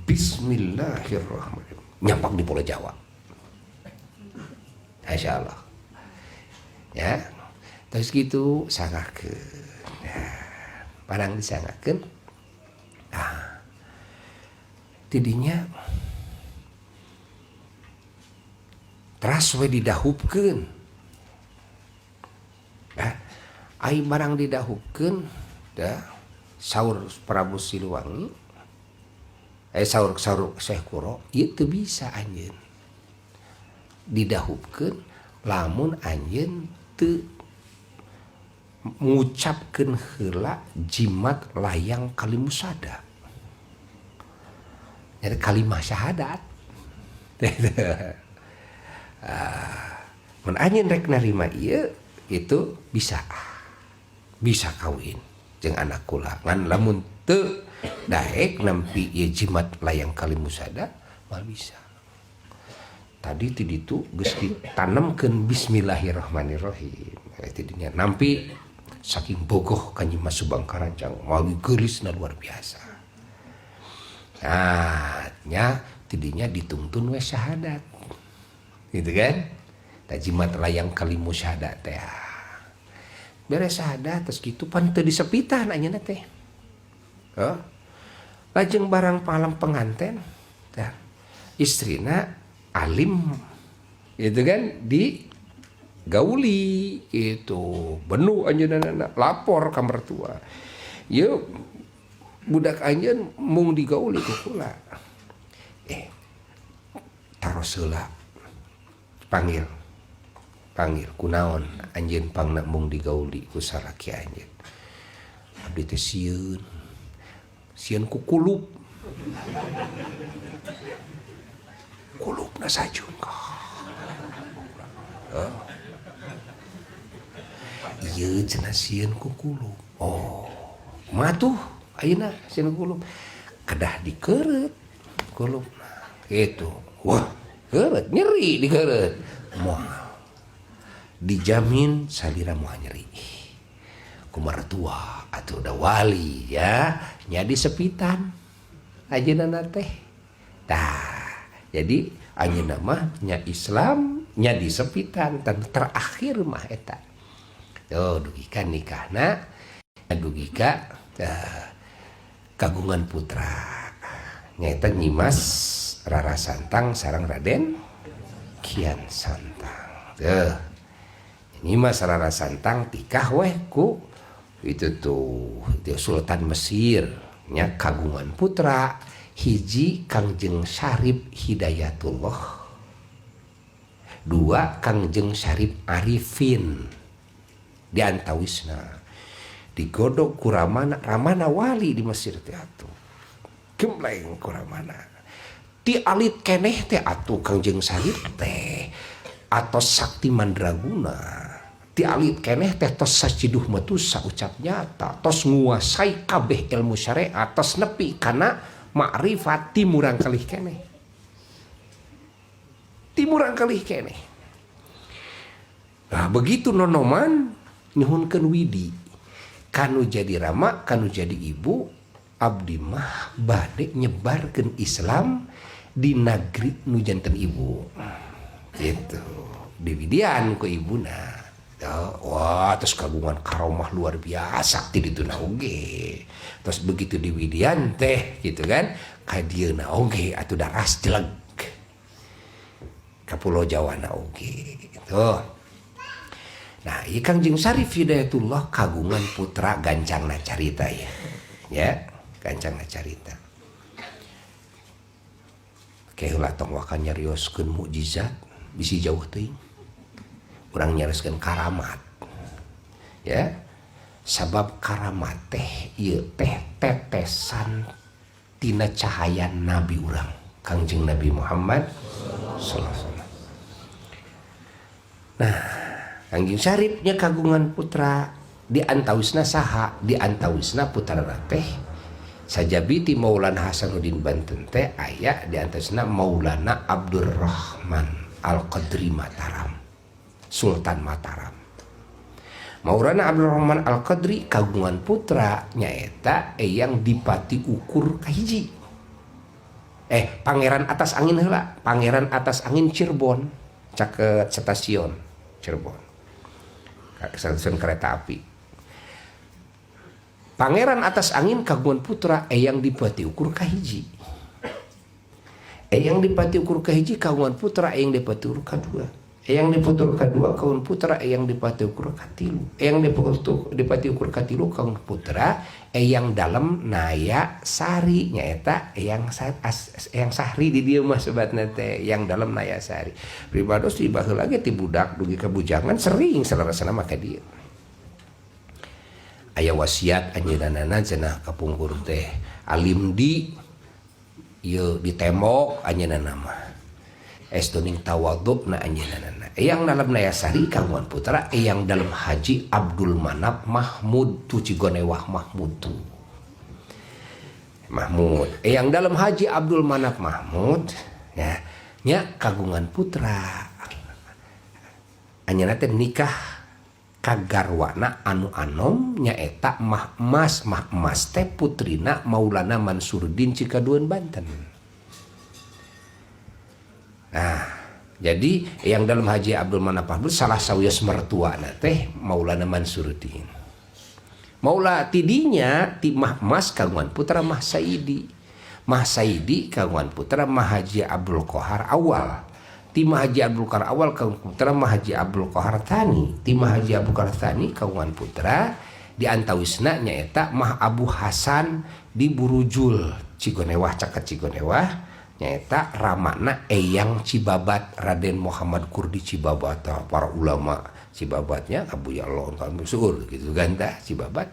Bismillahirrahmanirrahim. Nyampak di Pulau Jawa. Masya Allah. Ya. Terus gitu sangakeun. Ya. Barang disanggakeun. Nah. Tidinya teras we didahupkeun. Ya. Ai barang didahupkeun da saur Prabu Siliwangi saur saur Syekh Kuro ieu teu bisa anjeun didahupkeun lamun anjeun teu ngucapkeun heula jimat layang kalimusada. Jadi kalimah syahadat. Mun anjeun rek narima ieu itu bisa bisa kawin jeung anak kula ngan lamun teu daek nampi ieu jimat layang kalimusada moal bisa. Tadi ti ditu geus ditanemkeun bismillahirrahmanirrahim. Tidinya nampi saking bogoh ka Nyi Mas Subang Karancang mawi geulisna luar biasa. Nah, nya tidinya ditungtun we syahadat. Gitu kan? Ta jimat layang kalimusada teh. Beres syahadat terus gitu pan teu disepitan anjeunna teh. Heuh. Lajeng barang malam penganten tah istrina alim gitu kan di gauli itu benu anjeunna lapor ka mertua. Ieu budak anjeun mung digauli ku kula. Taros heula. Panggil. Panggil kunaon anjeun pangna mung digauli ku salaki anjeun. Abdi teh sieun. Sieun ku kulup. Kulupna sajun kah. Ieu cenah sieun ku kulup. Oh, matuh ayeuna sieun ku kulup. Kedah dikeureut kulupna. Gitu. Wah, keureut nyeri dikeureut. Moal. Dijamin salira moal nyeri. Ku mertua atuh da wali ya, nya disepitan ajeunna teh. Tah, jadi anjeunna mah nya Islam nya disepitan dan terakhir mah eta. Tuh dugi ka nikahna dugi ka kagungan putra. Nyaeta Nyi Mas Rara Santang sareng Raden Kian Santang. Tuh. Nyi Mas Rara Santang tikah weh ku itu tuh dia Sultan Mesir nya kagungan putra hiji Kangjeng Syarif Hidayatullah, dua Kangjeng Syarif Arifin. Di antawisna digodog ku Ramana, Ramana wali di Mesir teh atuh gembleng ku Ramana ti alit keneh teh atuh Kangjeng Syarif teh atos sakti mandraguna ti alit keneh teh tos saciduh metu saucap nyata tos nguasai kabeh ilmu syariat tos nepi kana makrifat timurang kalih keneh timurang kalih keneh. Nah, begitu nonoman nyuhunkeun widi kanu jadi rama kanu jadi ibu abdi mah bade nyebarkeun Islam di nagri nu janten ibu gitu diwidian ku ibuna. Wah terus kagungan karomah luar biasa ti dituna oge. Terus begitu diwidian teh gitu kan ka dieuna oge atuh daras jeleg ka Pulau Jawa na oge tuh. Nah, ieu Kangjeng Syarif Hidayatullah kagungan putra gancangna carita ya. Ya, gancangna carita. Ke heula tong waka nyarioskeun mukjizat bisi jauh teuing. Urang nyarioskeun karamat. Ya. Sabab karamat teh ieu teh tetesan tina cahaya nabi urang, Kangjeng Nabi Muhammad sallallahu alaihi wasallam. Nah, Kangjeng Syarifnya kagungan putra di antawisna saha, di antawisna putra teh sajabi ti Maulana Hasanuddin Banten teh aya di antawisna Maulana Abdurrahman Al-Qadri Mataram, Sultan Mataram. Maulana Abdurrahman Al-Qadri kagungan putra nyaeta eyang Dipati Ukur kahiji. Pangeran Atas Angin heula, Pangeran Atas Angin Cirebon, caket stasiun Cirebon, stasiun kereta api. Pangeran Atas Angin kagungan putra Eyang Dipati Ukur kahiji. Eyang Dipati Ukur kahiji kagungan putra Eyang Dipati Ukur kadua. Eyang Dipati Ukur kadua kagungan putra Eyang Dipati Ukur katilu. Eyang Dipati Ukur katilu kagungan putra Eyang Dalem Naya Sari, nyaeta Eyang Eyang Sahri di dieu mah sebatna teh Eyang Dalem Naya Sari. Pribados di baheula ge ti budak dugi ka bujangan sering salarasana mah ka dieu. Aya wasiat anjeunna cenah kapungkur teh alim di ieu di tembok anjeunna mah. Estuning tawadhu na anjeunna. Eyang Dalem Naya Sari kagungan putra Eyang Dalem Haji Abdul Manap Mahmud tu Cigonewah Mahmud tu. Mahmud. Eyang Dalem Haji Abdul Manap Mahmud ya nya kagungan putra. Anjeunna teh nikah kagarwana anu anom nyaeta Mah Emas. Mah Emas teh putrina Maulana Mansurdin Cikaduen Banten. Nah, jadi Eyang Dalem Haji Abdul Manap Mahmud salah sawios mertuana teh Maulana Mansurdin. Maula tidinya ti Mah Emas kagungan putra Mah Saidi. Mah Saidi kagungan putra Mah Haji Abdul Kohar Awal. Ti Mah Haji Abdul Kohar Awal kagungan putra Mah Haji Abdul Kohar Tani. Ti Mah Haji Abdul Kohar Tani kagungan putra di antawisna nyaeta Mah Abu Hasan di Burujul Cigonewah, caket Cigonewah, nyaeta ramana Eyang Cibabat Raden Muhammad Kurdi Cibabat, para ulama Cibabatnya Abu ya Allah kami syukur gitu kan tah Cibabat.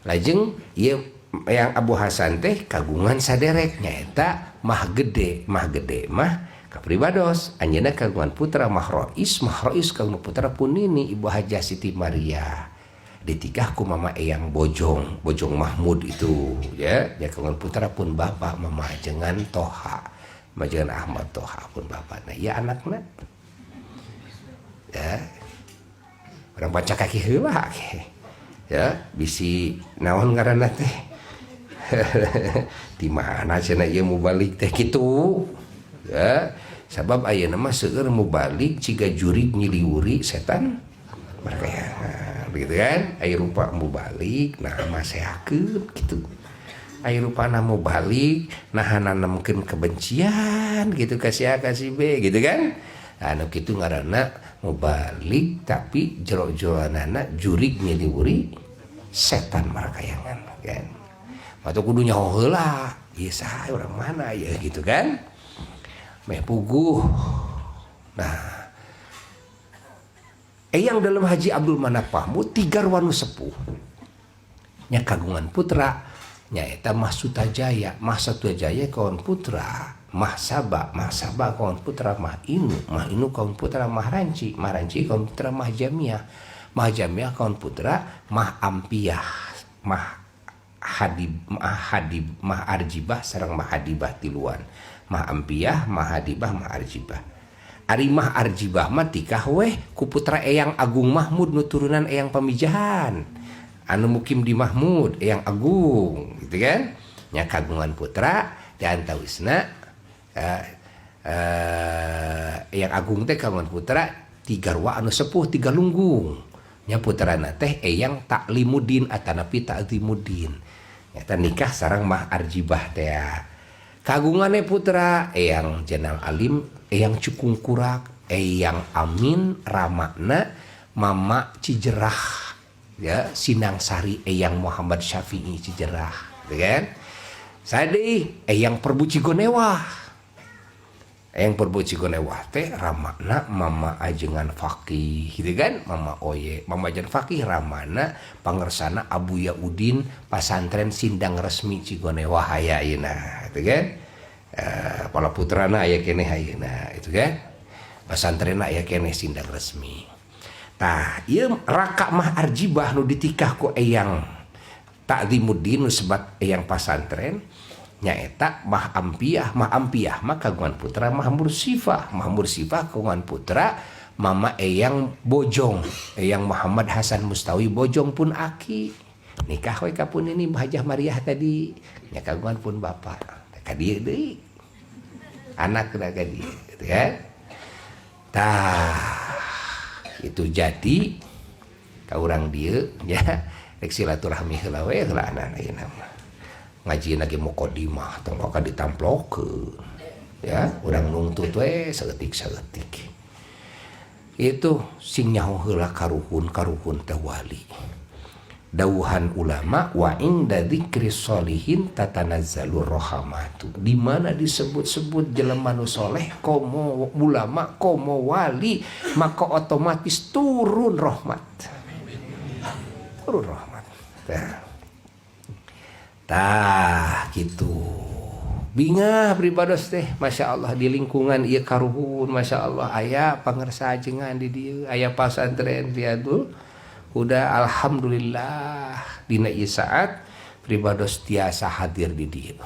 Lajeng ieu Eyang Abu Hasan teh kagungan saderek nyaeta Mah Gede. Mah Gede mah kapribados anjeunna kagungan putra Mah Rois. Mah Rois kagungan putra Punini Ibu Hajah Siti Maria, ditikah ku Mama Eyang Bojong, Bojong Mahmud itu ya, ya kagungan putra pun bapak Mama Ajengan Toha, Majengan Ahmad Toha pun bapak. Nah ya anakna ya orang baca kaki heula ya bisi naon ngaranna teh di mana cenah ieu mubalik teh kitu ya, sabab ayeuna mah seueur mubalik ciga jurig nyiliwuri setan mereka ya begitu kan. Aya rupa mubalik nah masehakeun kitu, aya rupana mubalik nah nanemkeun kebencian gitu ka si A ka si B gitu kan. Anu kitu ngaranna mubalik tapi jero-jeroanana jurig nyiliwuri setan marakayangan kan. Atau kudu nyaho heula ieu saha urang mana ya gitu kan, meh puguh. Nah Eyang Dalem Haji Abdul Manap Mahmud tiga wanu sepuh nya kagungan putra nyaeta Mah Sutajaya. Mah Sutajaya kawan putra Mah Saba. Mah Saba kawan putra Mah Inu. Mah Inu kawan putra Mah Ranci. Mah Ranci kawan putra Mah Jamiah. Mah Jamiah kawan putra Mah Ampiah, Mah Hadib, Mah Hadib, Mah Arjibah sareng Mah Hadibah tiluan. Mah Ampiah, Mah Hadibah, Mah Arjibah. Ari Mah Arjibah mah tikah weh ku putra Eyang Agung Mahmud nu turunan Eyang Pamijahan anu mukim di Mahmud, Eyang Agung gitu kan nya kagungan putra di antawisna Eyang Agung teh kagungan putra tiga garwa anu sepuh tiga lunggung nya putrana teh Eyang Taklimuddin atanapi Takzimuddin nyata nikah sareng Mah Arjibah teh kagungane putra Eyang Jenal Alim, Eyang Cukungkurak, Eyang Amin ramana Mama Cijerah ya Sinang Sari Eyang Muhammad Syafi'i Cijerah gitu kan. Sadi Eyang Perbu Cigonewah. Eyang Perbu Cigonewah teh ramana Mama Ajengan Fakih gitu kan, Mama Oye, Mama Ajengan Fakih ramana pangersana Abu Yaudin pasantren Sindang Resmi Cigonewah aya ayeuna gitu kan. Pala putrana aya keneh ayeuna itu kan. Pasantrenna aya keneh Sindang Resmi. Tah ieu raka Mah Arjibah nu ditikah ku Eyang Takzimuddin nu sebat Eyang pasantren nyaeta Mah Ampiah. Mah Ampiah mah kagungan putra Mah Mursifah. Mah Mursifah kagungan putra Mama Eyang Bojong, Eyang Muhammad Hasan Mustawi Bojong pun aki nikah we ka pun ini Hajah Mariah tadi nya kagungan pun bapak ka dieu deui. Anak ka dieu gitu kan. Tah itu jadi ka urang dieu nya rek silaturahmi heula we heula anak ayeuna mah. Ngaji lagi muqaddimah tong ka ditamplokeun. Ya, urang nungtut we saeutik-saeutik. Itu sing nyaho heula karuhun, karuhun teh wali. Dawuhan ulama wa inda dzikri sholihin tatanazzalur rahmatu. Di mana disebut-sebut jelema nu soleh komo ulama komo wali, maka otomatis turun rahmat. Turun rahmat. Tah gitu. Bingah pribados teh Masya Allah di lingkungan ieu karuhun Masya Allah aya pangersa ajengan di dieu aya pasantren Riyadul Huda alhamdulillah dina ieu saat pribados tiasa hadir di dieu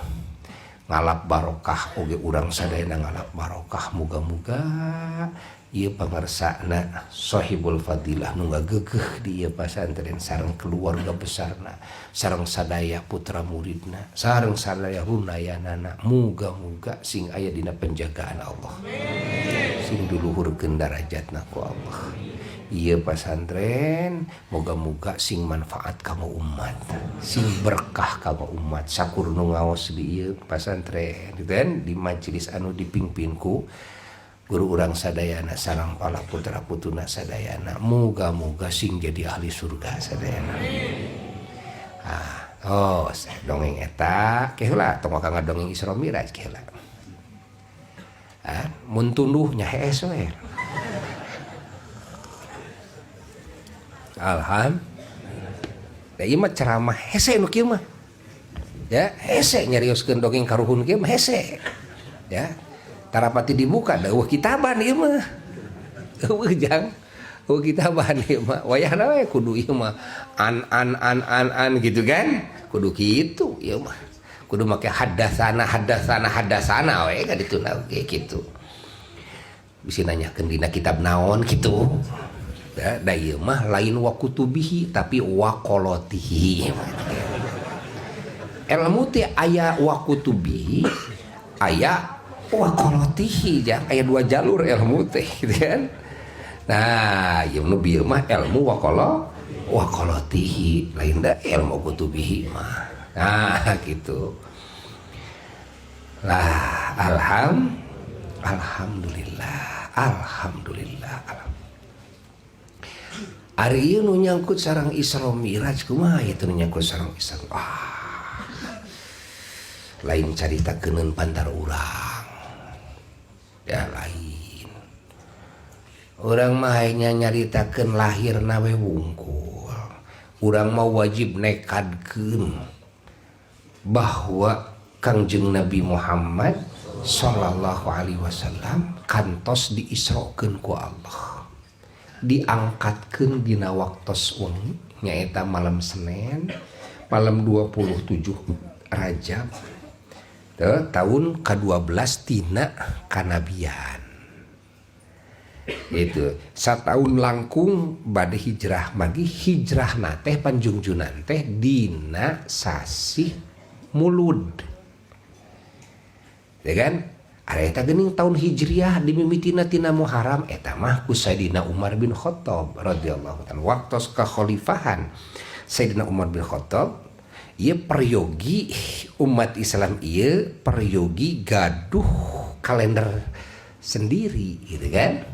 ngalap barokah oge urang sadayana ngalap barokah muga-muga ieu pangersana Sohibul Fadilah nu ngagegeh di ieu pasantren sareng keluarga besarna sareng sadaya putra muridna sareng sadaya runayanana muga-muga sing aya dina penjagaan Allah sing diluhurkeun darajatna ku Allah. Ieu pasantren moga-moga sing manfaat kanggo umat sing berkah kanggo umat sakur nu ngaos di ieu pasantren gitu kan di majelis anu dipimpin ku guru urang sadayana sareng para putra putuna sadayana moga-moga sing jadi ahli surga sadayana. Oh dongeng eta ke heula tong ka ngadongeng Isra Mi'raj ke heula. Mun tunduh nya hees we. Alhamdulillah. Ieu mah ceramah hese nu kieu mah. Ya, hese nyarioskeun dongeng karuhun kieu mah hese. Ya. Tarapati dibuka deueuh kitaban ieu mah. Eueuh jang. Eueuh kitaban ieu mah. Wayahna we kudu ieu mah an an an an an gitu kan. Kudu kitu ieu mah. Kudu make hadasana hadasana hadasana we ka dituna oge kitu. Bisi nanyakeun dina kitab naon kitu. Da ieu mah lain wakutubihi tapi waqolotihi. Ilmu teh aya wakutubihi, aya waqolotihi, jang aya dua jalur ilmu teh gitu kan. Nah, ieu nu bieu mah ilmu waqolotihi, lain da ilmu kutubihi mah. Nah, gitu. Lah, alhamdulillah, alhamdulillah. Ari ieu nu nyangkut sareng Isra Mi'raj kumaha ieu nu nyangkut sareng Isra. Lain carita keuneun pantar urang. Ya lain. Urang mah hanya nyaritakeun lahirna we wungkul. Urang mah wajib nekadkeun bahwa Kangjeng Nabi Muhammad sallallahu alaihi wasallam kantos diisrokeun ku Allah. Diangkatkeun dina waktos wengi nyaeta malam Senin malam 27 Rajab tahun ke-12 tina kanabian. Itu satahun langkung bade hijrah magi hijrah na teh panjungjunan teh dina sasih Mulud. Ya kan? Ari eta geuning tahun Hijriah dimimitina tina Muharram eta mah ku Sayyidina Umar bin Khattab radhiyallahu anhu. Waktos kekhalifahan Sayyidina Umar bin Khattab ieu peryogi umat Islam ieu peryogi gaduh kalender sendiri gitu kan.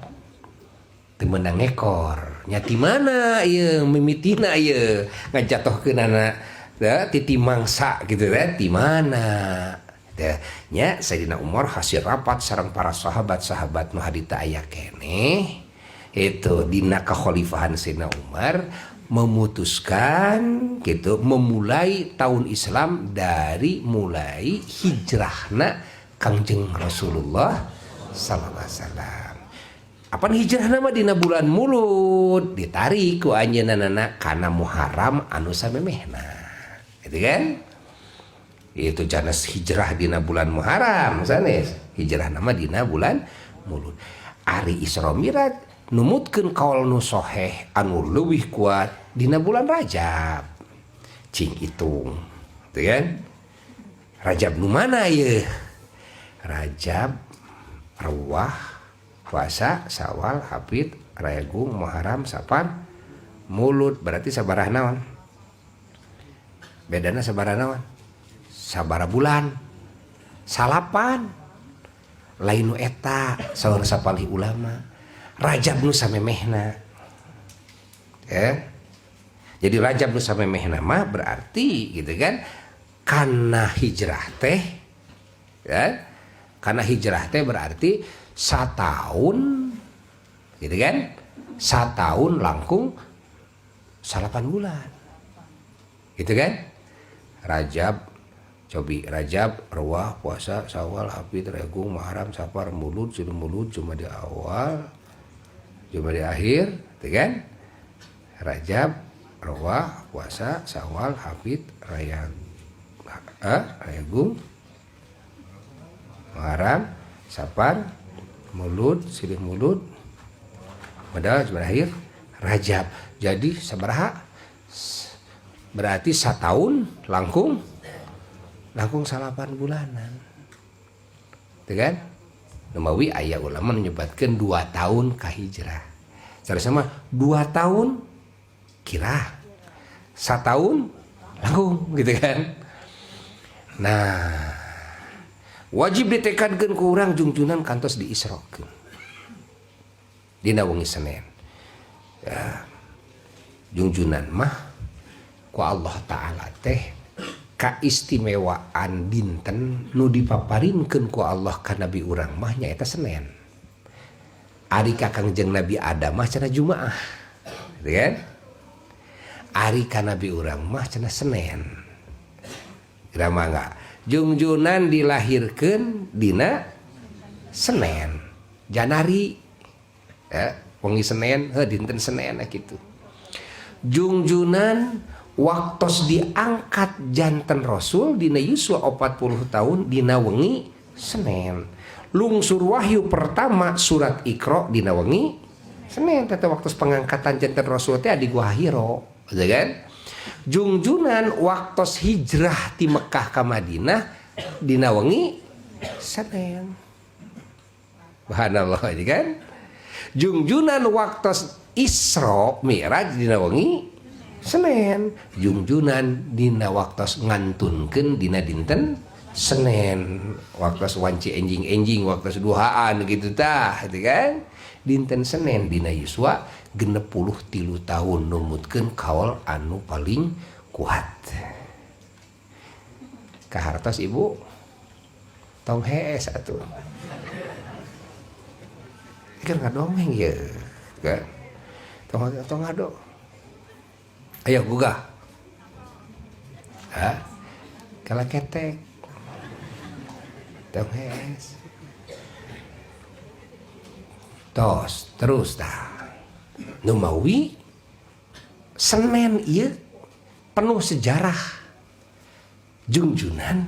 Teu meunang ngekor. Nya ti mana ieu mimitina ieu ngajatohkeunana titi mangsa gitu kan ti mana. Nya Sayyidina Umar hasil rapat sareng para sahabat-sahabat nu harita aya keneh itu dina kekhalifahan Sayyidina Umar memutuskan gitu memulai tahun Islam dari mulai hijrahna Kangjeng Rasulullah sallallahu alaihi wasallam. Apan hijrahna mah dina bulan Mulud ditarik ku anjeunna kana Muharram anu samemehna. Gitu kan? Itu janas hijrah dina bulan Muharram sanes hijrah nama dina bulan Mulud. Ari Isra Mi'raj numutkeun kaul nu soheh anu leuwih kuat dina bulan Rajab. Cing hitung gitu kan? Rajab nu mana ye? Rajab Rewah, puasa, Sawal, Hafid, Rayagung, Muharram, Safar, Mulud. Berarti sabaraha naon? Bedana sabaraha naon? Sabaraha bulan? Salapan. Lain nu eta saur sapalih ulama. Rajab nu samemehna. Ya. Jadi Rajab nu samemehna mah berarti gitu kan, karena hijrah teh ya, karena hijrah teh berarti satahun gitu kan, satahun langkung 8 bulan gitu kan. Rajab cobi, Rajab, Ruwah, puasa, Sawal, Hafid, Ragung, Muharram, Safar, Mulud, Silih Mulud, cuma di awal, cuma di akhir gitu kan. Rajab, Ruwah, puasa, Sawal, Hafid, Rayagung, Muharram, Safar, Mulud, Silih Mulud, padahal cuma akhir Rajab. Jadi sabaraha? Berarti satahun langkung langkung 8 bulanan. Gitu kan? Numawi aya ulama menyebutkan 2 tahun ka hijrah. Cara sama 2 tahun kira 1 tahun langkung gitu kan. Nah, wajib ditekadkeun ku urang jungjunan kantos diisrokeun. Dina wengi Senin. Ya, jungjunan mah ku Allah Ta'ala teh kaistimewaan dinten nu dipaparinkeun ku Allah ka nabi urang mah nyaeta Senin. Ari ka Kangjeng Nabi Adam mah cenah Jumaah. Gitu kan? Ari ka nabi urang mah cenah Senin. Kira mangga. Jungjunan dilahirkeun dina Senin. Janari. Ya, wengi Senin, heuh dinten Senin kitu. Jungjunan waktos diangkat janten Rasul dina yuswa 40 tahun dina wengi Senin. Lungsur wahyu pertama surat Iqra dina wengi Senin. Tete waktu pengangkatan janten Rasul teh di Gua Hiro, gitu kan? Jungjunan waktos hijrah di Mekah ke Madinah dina wengi Senin. Subhanallah, ini kan? Jungjunan waktos Isra Mi'raj dina wengi Senin. Jungjunan dina waktos ngantunkeun dina dinten Senin, waktos wanci enjing-enjing, waktos duhaan gitu tah, gitu kan? Dinten Senin dina yuswa 63 tahun numutkeun kaul anu paling kuat. Kahartos ibu tong hees atuh. Kan ngadongeng ya, kan? Tong tong ngado. Ayo gugah. Hah? Kala ketek. Tong hees. Tos terus dah. Numawi Senin ieu penuh sejarah. Jungjunan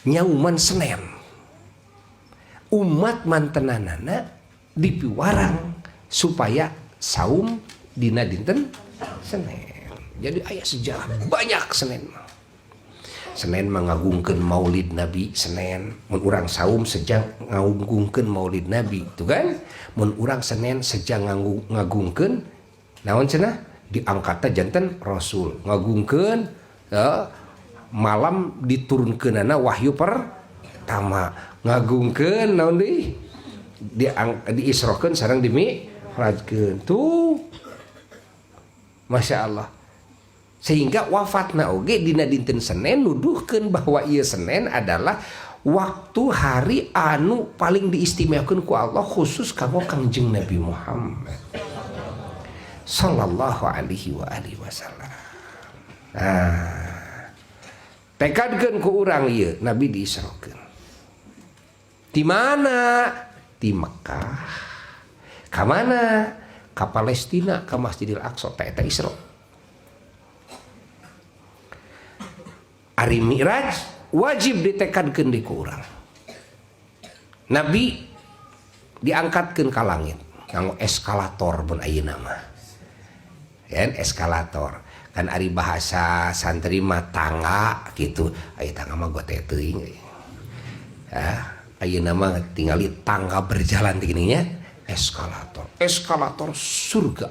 nyauman Senin. Umat mantenanana dipiwarang supaya saum dina dinten Senin. Jadi aya sejarah banyak Senin. Senin mengagungkeun Maulid Nabi Senin. Mun urang saum sejang ngagungkeun Maulid Nabi, itu kan? Mun urang Senin sejang ngagungkeun naon cenah? Diangkatna janten Rasul. Ngagungkeun ya, malam diturunkeunana wahyu pertama. Ngagungkeun naon deui? Diisrokeun sareng dimi'rajkeun. Tuh. Masya Allah. Sehingga wafatna oge dina dinten Senin nuduhkeun bahwa ieu Senin adalah waktu hari anu paling diistimewakeun ku Allah khusus kanggo Kangjeng Nabi Muhammad sallallahu alaihi wa alihi wasallam. Nah, tekadkeun ku urang ieu Nabi diisrokeun. Di mana? Di Mekah. Ka mana? Ka Palestina, ka Masjidil Aqsa, ta eta Isra. Ari Mi'raj wajib ditekadkeun di ku urang. Nabi diangkatkeun ka langit nganggo eskalator mun ayeuna mah. Kan eskalator. Kan ari bahasa santri mah tangga gitu. Aya tangga mah gote teuing. Ya, Ayeuna mah tingali tangga berjalan gini nya, eskalator, eskalator surga.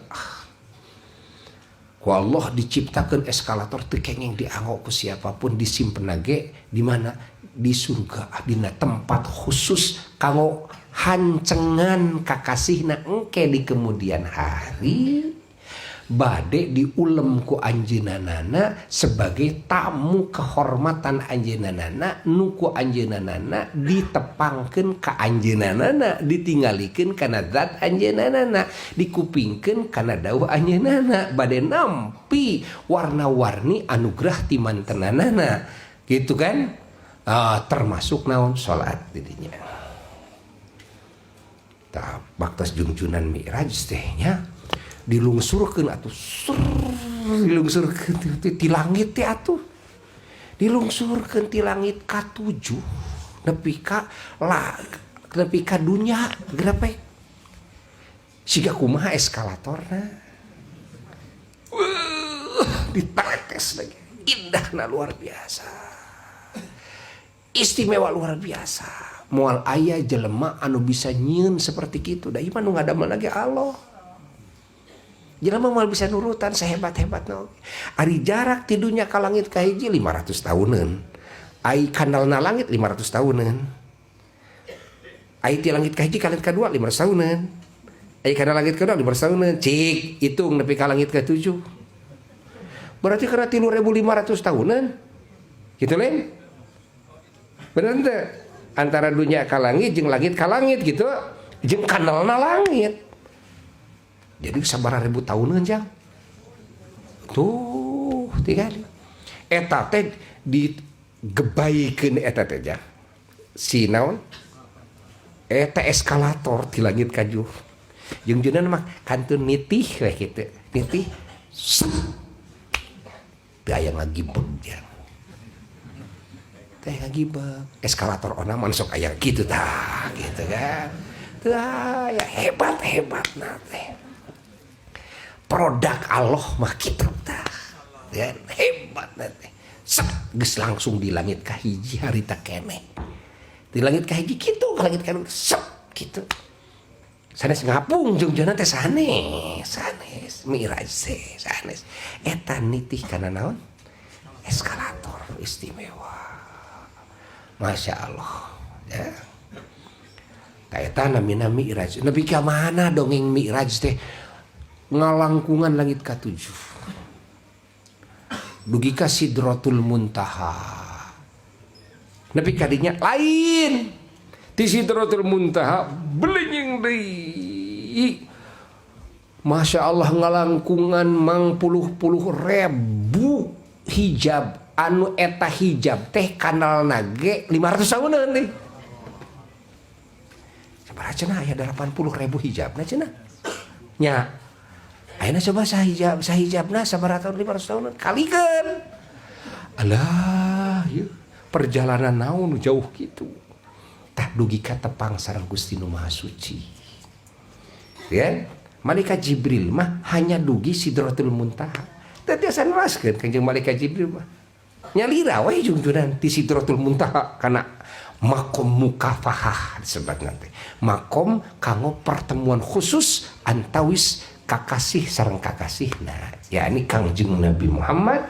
Ku Allah diciptakan eskalator teu kenging dianggo ku siapapun, disimpen ge di mana? Di surga, dina tempat khusus kanggo hancengan kakasihna. Engke di kemudian hari bade diulem ku anjeunana sebagai tamu kehormatan anjeunana, nu ku anjeunana ditepangkeun ka anjeunana, ditinggalikeun kana zat anjeunana, dikupingkeun kana dawuh anjeunana, bade nampi warna-warni anugerah ti mantenanana gitu kan. Ah, termasuk naon? Salat didinya. Tah, baktos jungjunan Mi'raj teh nya dilungsurkeun atuh, dilungsurkeun ti langit teh atuh, dilungsurkeun ti langit ka-7 nepi ka la nepi ka dunya grepe siga kumaha eskalatorna. Ditetes lagi, indahna luar biasa, istimewa luar biasa. Moal aya jelema anu bisa nyieun seperti kitu, da ieu mah nu ngadamel lagi Allah. Jelema moal bisa nurutan sehebat-hebatna. Ari jarak ti dunya ka langit kahiji 500 tahunan. Ai kandalna langit 500 tahunan. Ai ti langit kahiji ka langit kadua 500 tahunan. Ai kana langit kedua 500 tahunan. Cik, hitung nepi ka langit ke-7. Berarti kena 3500 tahunan. Gitu lain? Bener teu? Antara dunia ka langit jeung langit ka langit gitu. Jeung kandalna langit. Jadi sabaraha ribu tahunan jang tuh tinggal eta teh digebaikeun eta teh jang si naon eta eskalator di langit kajuh. Jungjunan mah kantun nitih we kitu, nitih teu aya ngagibeg jang teh, ngagibeg eskalator ona mah sok aya kitu tah gitu kan. Teu aya, hebat hebat na teh produk Allah mah kitu tah ya, hebat teh. Set, geus langsung di langit kahiji harita keneh di langit kahiji kitu, ka langit kadua set kitu, sanes ngapung jungjunan teh, sanes, sanes Mi'raj teh sanes eta nitih kana naon? Eskalator istimewa, Masya Allah ya. Tah, eta namina Mi'raj. Nepi ka mana dongeng Mi'raj teh? Ngalangkungan langit katujuh dugi ka Sidratul Muntaha. Nepi kadinya lain, ti Sidratul Muntaha belinying deui. Masya Allah, ngalangkungan mang puluh-puluh ribu hijab, anu eta hijab teh kandalna ge 500 tahunan nih. Sabaraha cenah aya 80 ribu hijab na cenah nya. Ayeuna coba sahijab sahijabna sabaraha tahun? 500 tahun kalikeun. Alah, ieu perjalanan naon jauh gitu. Tah, dugi ka tepang sareng Gusti Nu Maha Suci. Ya, Malaikat Jibril mah hanya dugi Sidratul Muntaha. Teu tiasa neraskeun Kanjeng Malaikat Jibril mah. Nyalira we jungjunan ti Sidratul Muntaha kana makom mukafahah disebut nanti. Makom kanggo pertemuan khusus antawis kakasih sareng kakasih, nah ya ini Kangjeng Nabi Muhammad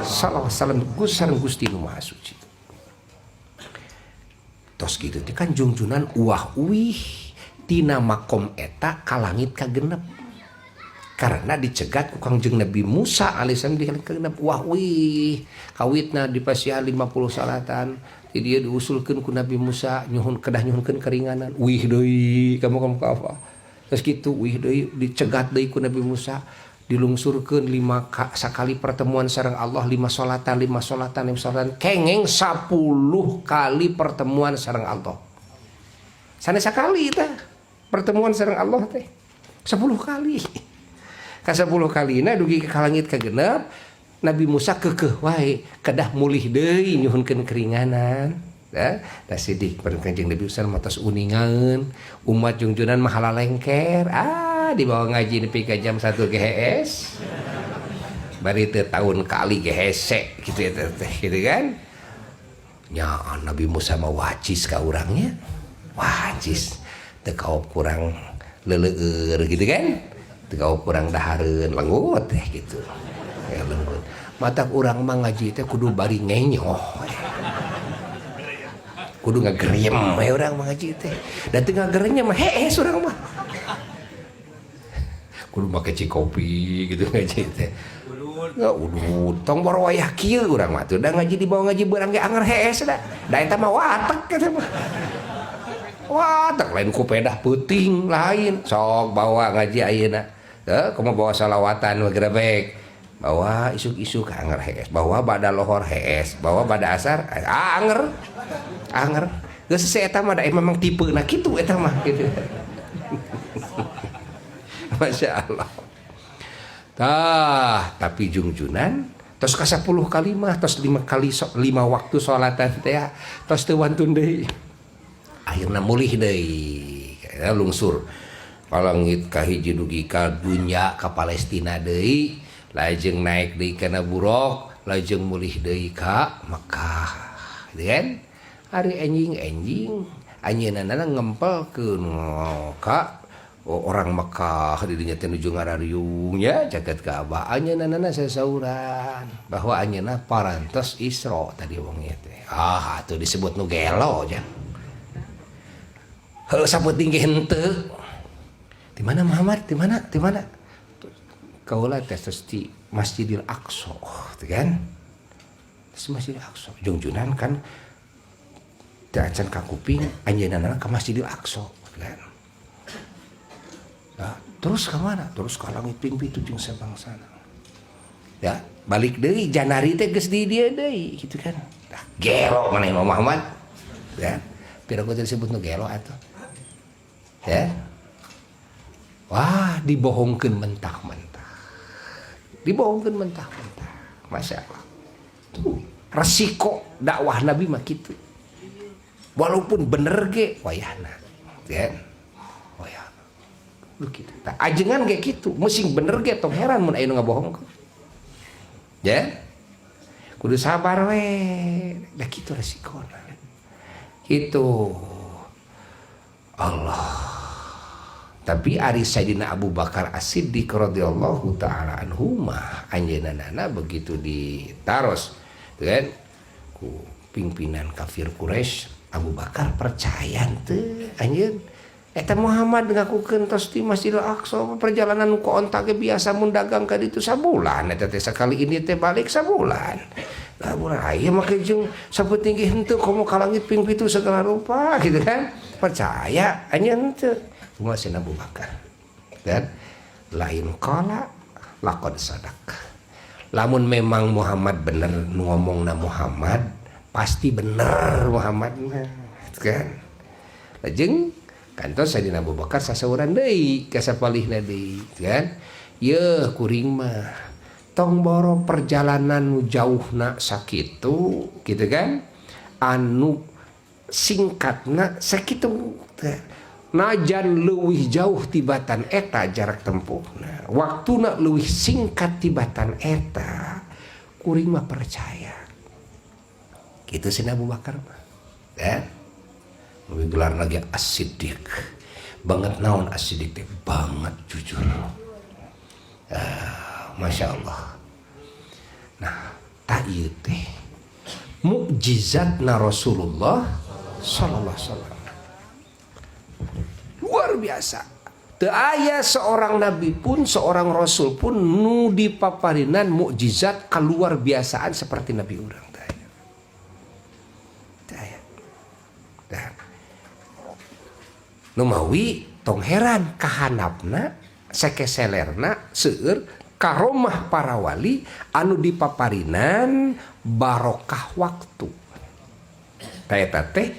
sallallahu alaihi wasallam sareng Gusti Nu Maha Suci. Tos gitu teh kan jungjunan uah uwih tina makom eta ka langit kagenep karena dicegat ku Kangjeng Nabi Musa alaihissalam di langit kagenep. Wah wih, kawitna di pasihan 50 salatan di dia diusulkeun ku Nabi Musa, nyuhun kedah nyuhunkeun keringanan. Wih deui kamu kamu apa. Terus gitu wih deui, dicegat deui ku Nabi Musa, dilungsurkeun lima sakali pertemuan sareng Allah, lima solatan, lima solatan, lima solatan, kengeng 10 kali pertemuan sareng Allah. Sanes sakali teh pertemuan sareng Allah teh, 10 kali. Ka 10 kali na dugi ke langit kagenep, Nabi Musa kekeh wae kedah mulih deui nyuhunkeun keringanan. Ya, da sidik Kanjeng Nabi Musa matos uningaeun, umat jungjunan mah lengker ah dibawa ngaji nepi ka jam 1 GHS bari teu tahun kali ge hese gitu ya teh gitu kan. Nya Nabi Musa mah wacis ka urangnya. Wacis. Teu kaop kurang leuleueur gitu kan. Teu kaop kurang dahareun lenggut teh gitu. Ya lenggut. Matak urang mah ngaji teh kudu bari ngenyoh. Kudu ngageriem we urang mah ngaji teh. Da teu ngageremnya mah hees urang mah. Kudu make cikopi gitu ngaji teh. Nggak udut, tong boro wayah kieu urang mah tuh da ngaji dibawa ngaji beurang ge anger hees da. Da eta mah watek eta mah. Watek lain ku pedah peuting lain. Sok bawa ngaji ayeuna. Heuh, kumaha bawa salawatan gerebek. Bawa isuk-isuk anger hees, bawa bada lohor hees, bawa bada asar ah, anger. Anger. Geus eta mah da memang tipena kitu eta mah gitu. Masya Allah. Tah, tapi jungjunan tos ka 10 kali mah tos 5 kali so, 5 waktu salatan teh tos teu wantun deui. Akhirna mulih deui, lungsur. Kalangit ka hiji dugi ka dunya ka Palestina deui, lajeng naik deui kana buruk, lajeng mulih deui ka Mekah. Gitu kan? Ari enjing-enjing anjeunna ngempelkeun ka orang Mekah di dinya teh nuju ngarariung nya caket Ka'bah anjeunna sasauran bahwa anjeunna parantos Isra tadi wong ieu teh. Ah, atuh disebut nu gelo nya. Heuh sapenting ge henteu. Di mana Muhammad? Di mana? Di mana? Kaula teh tos di Masjidil Aqsa, teu kan? Terus Masjidil Aqsa. Jungjunan kan teu acan ka kuping anjeunna ka Masjidil Aqsa, kan? Nah, terus ke mana? Terus ke langit ping pitu jeung sabangsana. Ya, balik deui janari teh geus di dieu deui gitu kan. Tah, gelo maneh mah Muhammad. Ya. Pira teh disebut nu gelo atuh. Ya. Wah, dibohongkeun mentah-mentah. Dibohongkeun mentah-mentah. Masya Allah. Tuh, resiko dakwah Nabi mah kitu. Walaupun bener ge wayahna. Ya. Wayahna. Lu kitu. Tah, ajengan ge kitu, musing bener ge tong heran mun aya nu ngabohongkeun. Ya. Kudu sabar we. Da kitu resikona. Kitu. Allah. Tapi ari Sayyidina Abu Bakar As-Siddiq radhiyallahu taala anhu mah anjeunna begitu ditaros kan ku pimpinan kafir Quraisy, Abu Bakar percaya teu anjeun eta Muhammad ngakukeun tos di Masjidil Aqsa perjalanan ku onta ge biasa mun dagang ka ditu sabulan eta teh sakali ini teh balik sabulan. Lah bulan aya make jeung sapenting ge henteu komo ka langit ping pitu segala rupa gitu kan. Percaya anjeun teu. Kumaha Sayyidina Abu Bakar? Dan lain qala laqad sadaq. Lamun memang Muhammad bener ngomongna Muhammad, pasti bener Muhammad mah kan. Lajeng kantos Sayyidina Abu Bakar sasauran deui ka sapalihna deui kan. Yeuh kuring mah tong boro perjalanan nu jauhna sakitu gitu kan. Anu singkatna sakitu najan leuwih jauh tibatan eta jarak tempuhna waktuna leuwih singkat tibatan eta kuring mah percaya gitu Sayyidina Abu Bakar mah ya. Lebih gelar lagi As-Siddiq banget naon As-Siddiq teh banget jujur. Masya Allah. Nah tak ieu teh mukjizatna Rasulullah sallallahu alaihi wasallam luar biasa. Teu aya seorang nabi pun, seorang rasul pun nu dipaparinan mukjizat keluar biasaan seperti nabi urang. Teu aya. Teu aya. Dah. Nu mawi tong heran kahanapna sekeselerna seueur karomah para wali anu dipaparinan barokah waktu. Ta eta teh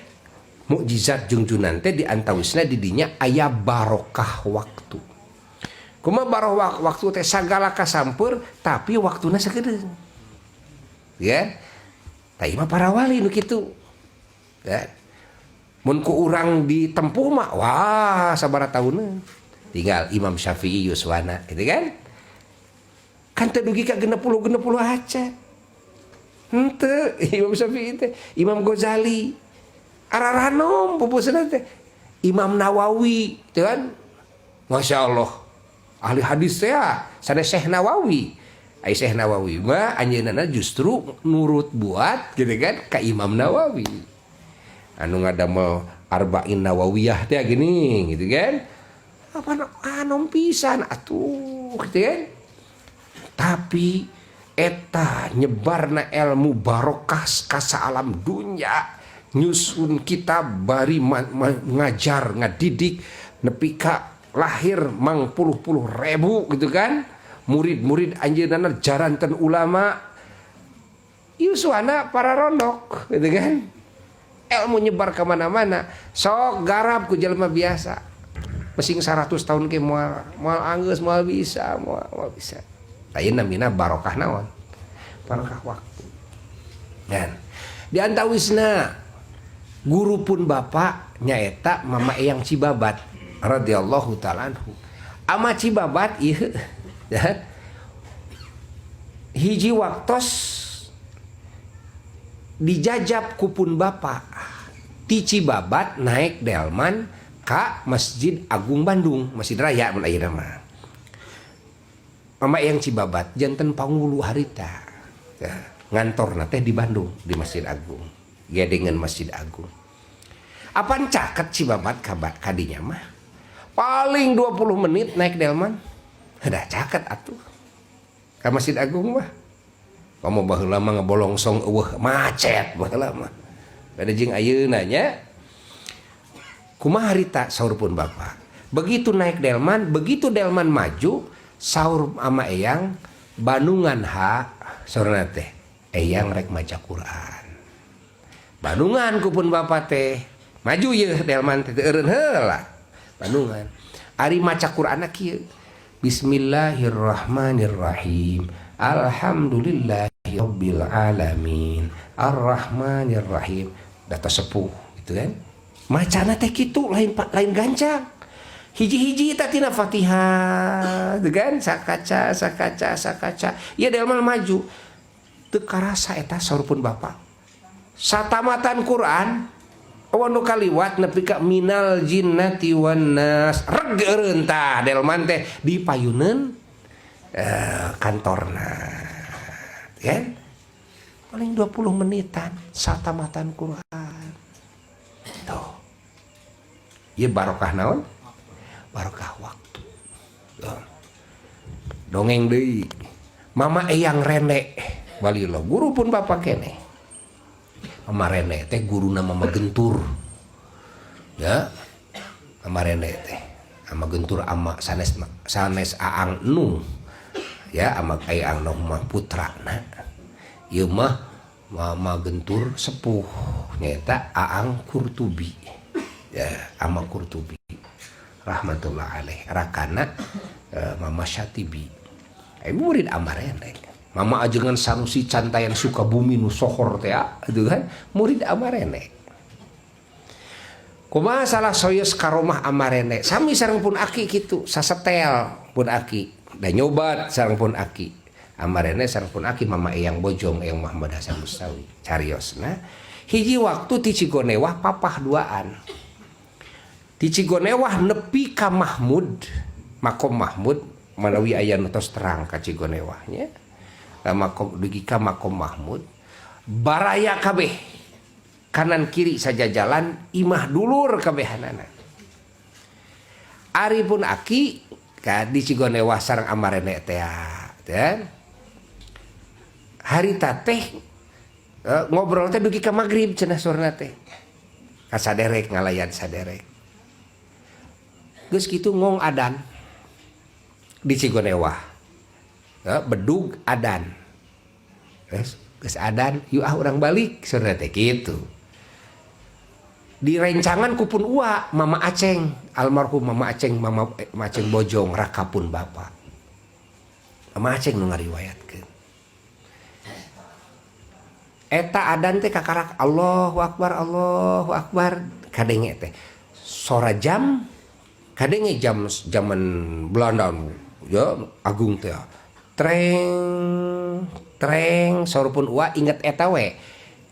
mukjizat jungjunan teh diantawisna di dinya aya barokah waktu. Kumaha barokah waktu teh sagala kasampeur tapi waktuna sakedeung. Ya. Tah ieu mah para wali nu kitu. Ya. Mun ku urang ditempuh mah wah sabaraha tahuneun. Tinggal Imam Syafi'i yuswana gitu kan. Kan teu dugi ka 60 acan. Henteu Imam Syafi'i teh, Imam Ghazali araranom pupusna teh. Imam Nawawi teh kan, Masya Allah, ahli hadis teh ya, sanes Syekh Nawawi. Ai Syekh Nawawi mah anjeunna justru nurut buat gitu kan ka Imam Nawawi. Anu ngadamel Arba'in Nawawiyah teh gini gitu kan. Apa anom pisan atuh gitu kan. Tapi eta nyebarna ilmu barokah ka alam dunya, nyusun kitab bari ngajar ngadidik nepi ka lahir mang puluh-puluh ribu gitu kan, murid-murid anjeunna jaranten ulama, yuswana para rondok gitu kan. Ilmu nyebar kemana-mana, sok garap ku jelema biasa mesing 100 tahun ke moal moal anggeus, moal bisa, moal, moal bisa. Lain namina barokah naon? Barokah waktu. Dan di antawisna guru pun bapak nyaeta Mama Eyang Cibabat radhiyallahu taala anhu. Ama Cibabat ieu ya, hiji waktos dijajab ku pun bapak ti Cibabat naik delman ka Masjid Agung Bandung, Masjid Raya mun ayeuna mah. Mama Eyang Cibabat janten pangulu harita ya, ngantorna teh di Bandung di Masjid Agung, gedengan Masjid Agung. Apan caket Cibabat kadinya mah paling 20 menit naik delman udah caket atuh ka Masjid Agung mah. Kamu baheula mah ngebolongsong, eueuh macet baheula mah, beda jeung ayeuna nya. Kumaha harita saur pun bapak, begitu naik delman, begitu delman maju, saur ama Eyang, "Bandungan ha," saurna teh, "Eyang rek maca Quran." Bandungan ku pun bapak teh maju ye delman teh, teu eureun heula. Bandungan ari maca Quran kieu, "Bismillahirrahmanirrahim, alhamdulillahirabbil alamin, arrahmanirrahim." Data sepuh gitu kan macana teh kitu, lain lain gancang, hiji-hiji tina Fatihah gitu kan, sakaca sakaca sakaca ya delman maju, teu karasa eta saur pun bapak satamatan Quran. Awan nu kaliwat nepi ka minal jinnati wan nas, reg eureun tah delman teh di payuneun kantorna kan paling 20 menitan satamatan Quran. Tuh. Ieu barokah naon? Barokah waktu. Tuh. Dongeng deui. Mama Eyang Rene walilo guru pun bapak kene. Mama Rene teh guruna Mama Gentur. Ya. Mama Rene teh ama Gentur, ama sanes sanes Aang Nu. Ya, ama Aang Nu mah putrana. Ieu mah Mama Gentur sepuh nyaeta Aang Kurtubi. Ya, ama Kurtubi rahmatullah alaih, rakana Mama Syatibi. Murid Ama Rene. Mama Ajengan Sanusi Cantayan Sukabumi nu sohor teh itu kan murid Ama Rene. Kumaha salah soyos karomah Ama Rene, sami sareng pun aki kitu, sasetel pun aki da nyobat sareng pun aki. Ama Rene sareng pun aki Mama Eyang Bojong, Eyang Muhammad Hasan Mustawi. Cariosna hiji waktu ti Cigonewah papah duaan, di Cigonewah nepi ka Mahmud, Makom Mahmud, manawi aya nu tos terang ka Cigonewahnya, makom dugi ka Makom Mahmud, baraya kabeh kanan kiri saja jalan imah dulur kabehanana. Ari pun aki ka di Cigonewah sareng Amarene teh dan harita teh ngobrol teh dugi ka magrib cenah sorna teh, ka saderek ngalayan saderek. Geus kitu ngong adan di Cigonewah ya, bedug adan, geus geus adan, "Yuk ah, urang balik," saurna teh kitu. Direncangan ku pun uwa Mama Aceng, almarhum Mama Aceng, Mama Aceng Bojong, rakapun bapak. Mama Aceng nu ngariwayatkeun eta adan teh kakarak Allahu Akbar, Allahu Akbar, kadenge teh sora jam, kadenge jam zaman Belanda ya agung teh. Treng treng, saur pun Uwa inget eta we,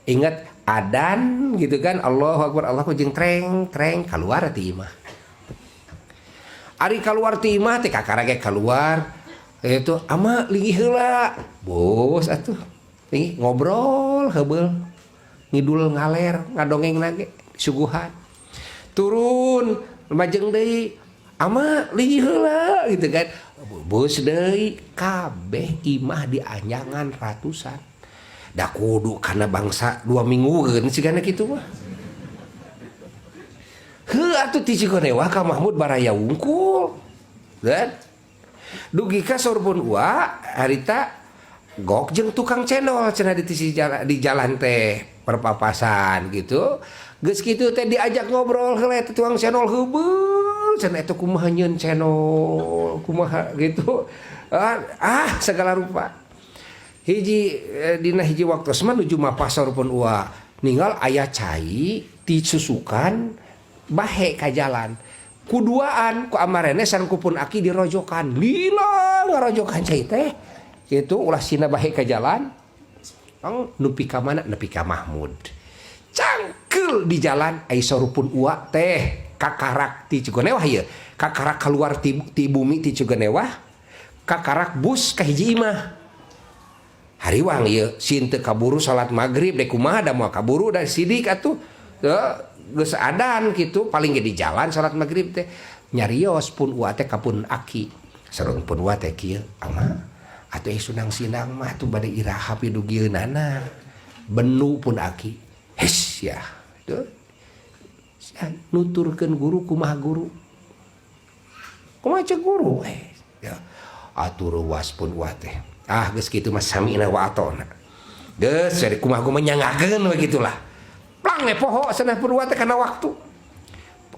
inget adan gitu kan, Allahu Akbar, Allahu jeung treng treng keluar ti imah. Ari keluar ti imah teh kakara ge keluar itu, "Ama, linggih heula." Bos atuh linggih, ngobrol heubeul, ngidul ngaler, ngadongeng lagi, suguhan. Turun majeng deui, "Ama, linggih heula," gitu kan, bos deui. Kabeh imah dianjangan ratusan, da kudu kana bangsa 2 minggu kan sigana kitu mah. Heuh atuh, ti Cigonewah ka Mahmud baraya wungkul kan. Dugi ka saur pun Uwa harita gok jeung tukang cendol cenah di sisi jalan, di jalan teh perpapasan gitu. Geus kitu teh diajak ngobrol heula eta tukang cendol heubeul cenah, eta kumaha nyeun cendol, kumaha gitu, ah, segala rupa. Hiji dina hiji waktu mah nuju mapah saur pun Uwa ninggal aya cai ti susukan bahe ka jalan, kuduaan ku amarene sareng ku pun aki dirojokan, lila ngarojokan cai teh gitu, ulah sina bahe ka jalan. Ang nepi ka mana? Nepi ka Mahmud. Cangkeul di jalan, ai saur pun Uwa teh kakarak ti Cigonewah ieu, kakarak keluar ti bumi ti Cigonewah, kakarak bus ka hiji imah. Hariwang ieu, sieun teu kaburu salat maghrib deh, kumaha da moal kaburu da sidik atuh. Geus adan gitu, paling ge di jalan salat maghrib teh. Nyarios pun Uwa teh ka pun aki, sareng pun Uwa teh kieu, "Ama atuh, sunang sinang mah tuh bade iraha pidugieunana?" Benu pun aki, "Hes ya tuh, nuturkeun guru kumaha, guru kumaha, cek guru eh ya atuh." Ruas pun Uwa teh, "Ah, geus kitu mah sami'na wa atona." Geus jadi kumaha kumaha nyangakeun begitulah, plang we poho cenah pun Uwa teh kana waktu.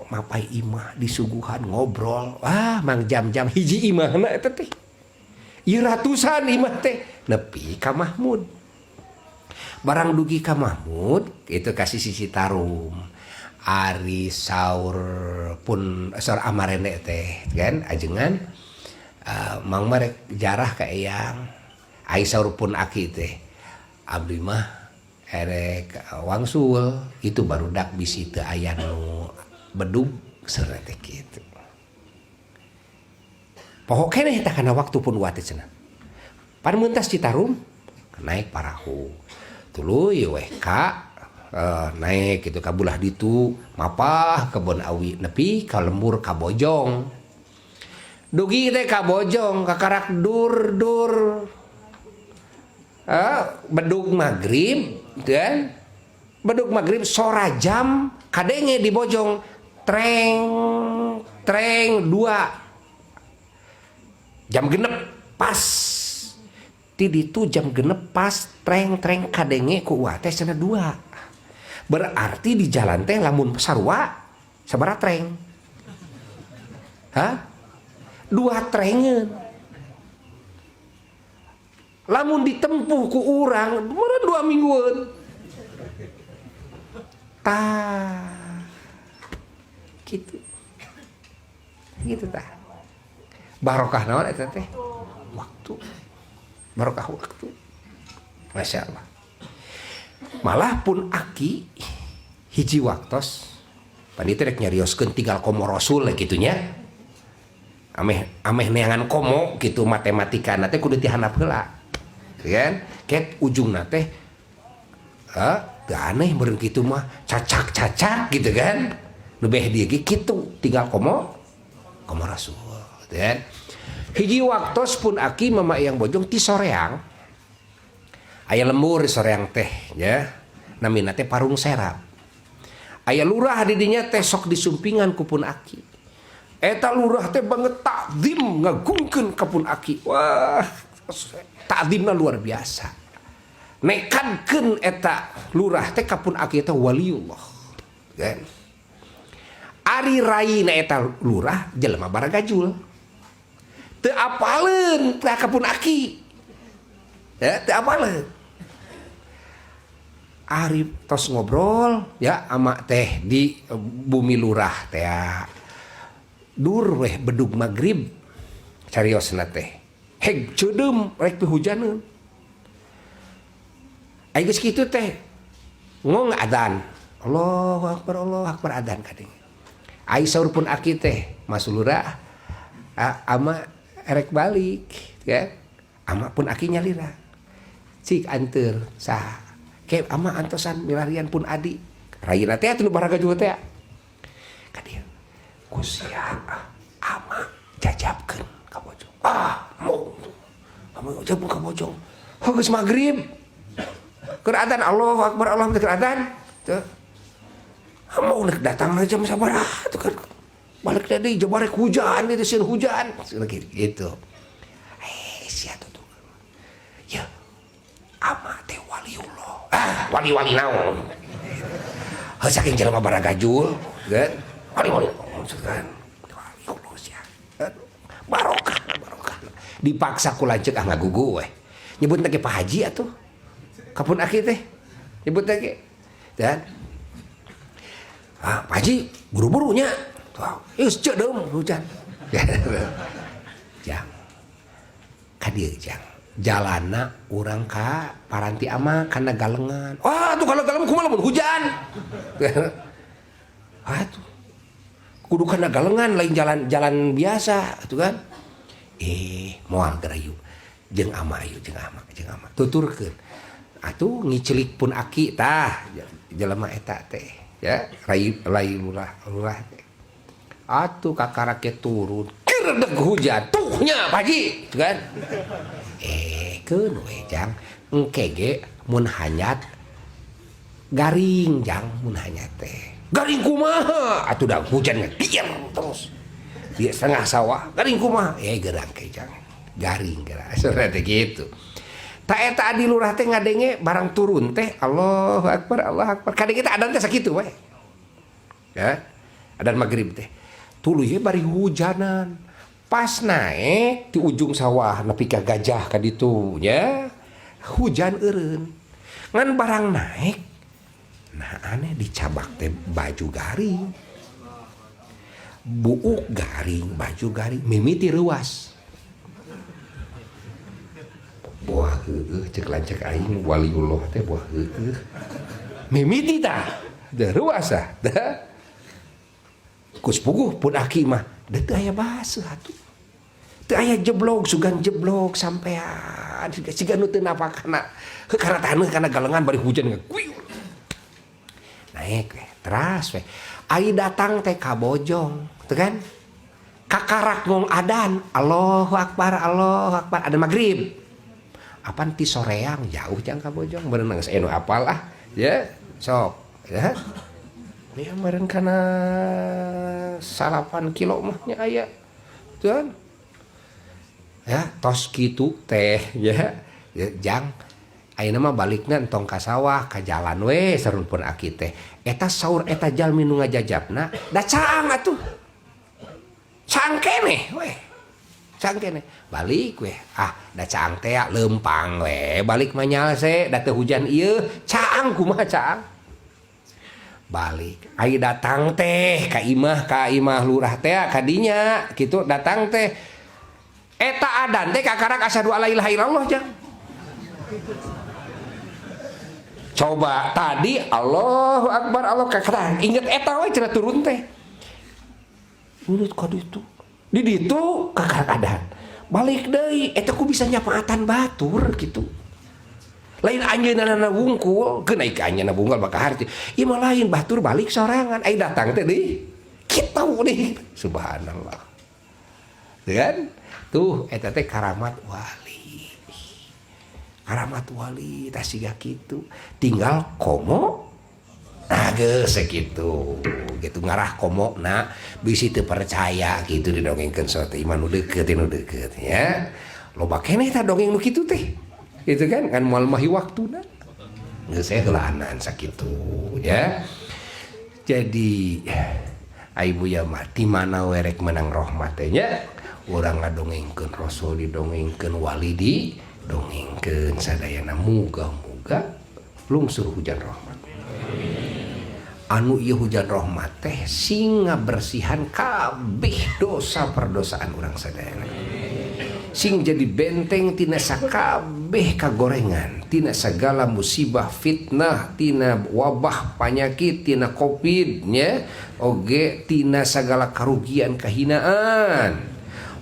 Mapai imah, disuguhan, ngobrol, ah, mang jam-jam hiji imahna eta teh. Ieu ratusan imah teh nepi ka Mahmud. Barang dugi ka Mahmud itu kasih sisi Citarum. Ari saur pun saur amarene teh kan, "Ajengan, mang marek jarah ka eyang." Ai saur pun aki teh, "Abdi mah erek wangsul itu, barudak bisi teu aya nu bedug," saur teh kitu. Poho keneh tah kana waktu pun Uwa teh cenah. Pan mentas Citarum naik parahu. Tuluy weh ka naik gitu ka bulah ditu, mapah Kebon Awi, nepi ka lembur ka Bojong. Dugi teh ka Bojong kakarak dur dur bedug maghrib kan, bedug maghrib sora jam kadenge di Bojong, treng treng dua, jam 6 pas. Ti ditu jam 6 pas treng treng kadenge ku Uwa teh cenah dua. Berarti di jalan teh lamun sarua sabaraha treng? Hah? Dua trengeun. Lamun ditempuh ku urang meureun 2 mingguan tah gitu gitu. Tah, barokah naon eta teh? Waktu, barokah waktu. Masya Allah. Malah pun aki hiji waktos panitia rek nyarioskeun tinggal komo rasul gitu nya, ameh ameh neangan komo gitu, matematika teh kudu ti handap heula kan, ket ujungna teh teu aneh meureun kitu mah, cacak-cacak gitu kan. Nu beh dieu ge kitu, tinggal komo komo rasul gitu kan. Hiji waktos pun aki mama yang Bojong ti Soreang, aya lembur di Soreang teh ya, namina teh Parung Serap. Aya lurah di dinya teh sok disumpingan ku pun aki. Eta lurah teh banget takdim, ngagungkeun ka pun aki. Wah, takdimna luar biasa. Nekadkeun eta lurah teh ka pun aki teh waliullah kan. Ari raina eta lurah jelema baragajul, teu apaleun teh ka pun aki ya, teu apaleun. Ari tos ngobrol ya ama teh di bumi lurah teh, dur weh bedug maghrib cariosna teh. Heg ceudeum rek pihujaneun. Ai geus kitu teh ngong adzan. Allahu akbar, Allahu akbar, adzan kadenge. Ai saur pun aki teh, Mas Lurah, ama erek balik ya. Ama pun aki nyalira. Cik anteur saha? Ke ama antosan milarian pun adi. Rayina teh atuh nu baragajul teh. Ka dieu. Ku sia ama jajabkeun ka Bojong. Ah, mau. Ama jajabkeun ka Bojong. Oh, geus magrib. Keur adzan Allahu akbar, Allah keur adzan. Tuh. Mau nek datang jam sabaraha tuh kan. Balik tadi jabarek hujan itu sieun hujan. Gitu. Sia tuh. Ya ama teh waliullah. Ah, wali-wali naon. Heuh saking jelema baragajul, kan? Wali-wali kan. Waliullah sia. Barokah, barokah. Dipaksa ku lanceuk ah ngagugu we. Nyebut teh Pak Haji atuh. Kapun aki teh. Nyebut teh. Dan ah, Pak Haji buru-burunya. Tuh, geus ceudeum hujan. Jang. Ka dieu jang. Jalana urang ka paranti ama kana galengan. Wah, tuh kalau galengan kumaha lamun hujan. Ah tuh. Kudu kana galengan lain jalan jalan biasa tuh kan. Moal gerayu. Jeung ama ayu, jeung ama, jeung ama. Tuturkeun. Atuh ngicelik pun aki tah jelema eta teh ya, rai rai lurah lurah teh. Atuh kakarake turun kiredeg hujan tuhnya Pak Haji gitu kan. Keun we jang engke ge mun hanyat garing jang, mun hanyat teh garing kumaha atuh, da hujan ngediam terus di setengah sawah, garing kumaha gerang ke jang, garing gerang sebenarnya teh gitu. Tak eta adi lurah teh ngadenge barang turun teh Allahu akbar, Allahu akbar, kadenge teh adan teh sakitu we ya, adan maghrib teh tuluy we bari hujanan. Pas naik di ujung sawah nepi ka gajah ka ditu nya hujan eureun, ngan barang naik nah aneh dicabak teh baju garing, buuk garing, baju garing, mimiti reuas. Buah heueuh cek lanceuk aing waliullah teh, buah heueuh mimiti tah da reuas ah da kus puguh pun aki mah da teu aya baseuh atuh, teu aya jeblog, sugan jeblog sampean siga nu teu napakana heuh kana taneuh kana galengan bari hujan ngaguyur naik we teras we. Ai datang teh ka Bojong teu kan, kakarak ngong adan Allahu akbar, Allahu akbar, adan maghrib apan ti soreang jauh jang ka Bojong beunang geus anu apal ah ya sok ya. Ya meureun kana 9 kilo mah nya aya tuh kan ya, tos kitu teh ya. Ya jang, ayeuna mah balikna entong ka sawah, ka jalan we sarun pun aki teh. Eta saur eta jalmi nu ngajajabna da caang atuh, caang keneh we, caang keneh balik we. Ah da caang teh lempang we balik mah nyalse da teu hujan ieu, caang kumaha caang balik. Ai datang teh ka imah lurah teh kadinya kitu datang teh eta adan teh kakarak asyhadu alla ilaha illallah jang. Coba tadi Allahu akbar Allah kakarak inget eta we cenah turun teh mulut ka ditu di ditu kakarak adan balik deui eta ku bisa nyapaatan batur gitu. Lain anjeunna wungkul keun ai ka anjeunna wungkul bakal harti ieu mah, lain batur balik sorangan. Ai datang teh deui kitu deui, subhanallah kan tuh eta teh karamat wali, karamat wali tah siga kitu tinggal komo. Nah geus sakitu gitu ngarah komo na bisi teu percaya gitu didongengkeun sok teh iman nu deukeut nu deukeut ya, loba keneh tah dongeng nu kitu teh gitu kan kan moal mahi waktuna geus heulaanan sakitu ya. Jadi ai Buya mah di mana we rek menang rahmat teh nya, urang ngadongengkeun rasul didongengkeun, wali didongengkeun, sadayana muga-muga lungsur hujan rahmat. Anu ieu hujan rahmat teh sing ngabersihan kabeh dosa perdosaan urang sadayana. Sing jadi benteng tina sakabeh kagorengan, tina segala musibah, fitnah, tina wabah penyakit, tina Covid nya, oge tina segala karugian, kehinaan.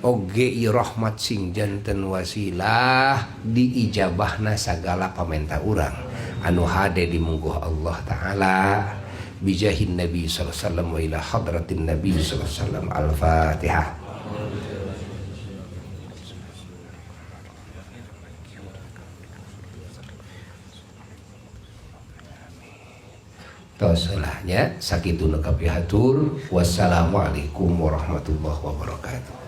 Oge ieu rahmat sing janten wasilah diijabahna sagala pamenta urang anu hade dimungguh Allah Ta'ala, bijahin Nabi sallallahu alaihi wasallam wa ila hadratin Nabi sallallahu alaihi wasallam. Al-Fatihah. Tos lah nya, sakitu nu kapihatur. Wassalamualaikum warahmatullahi wabarakatuh.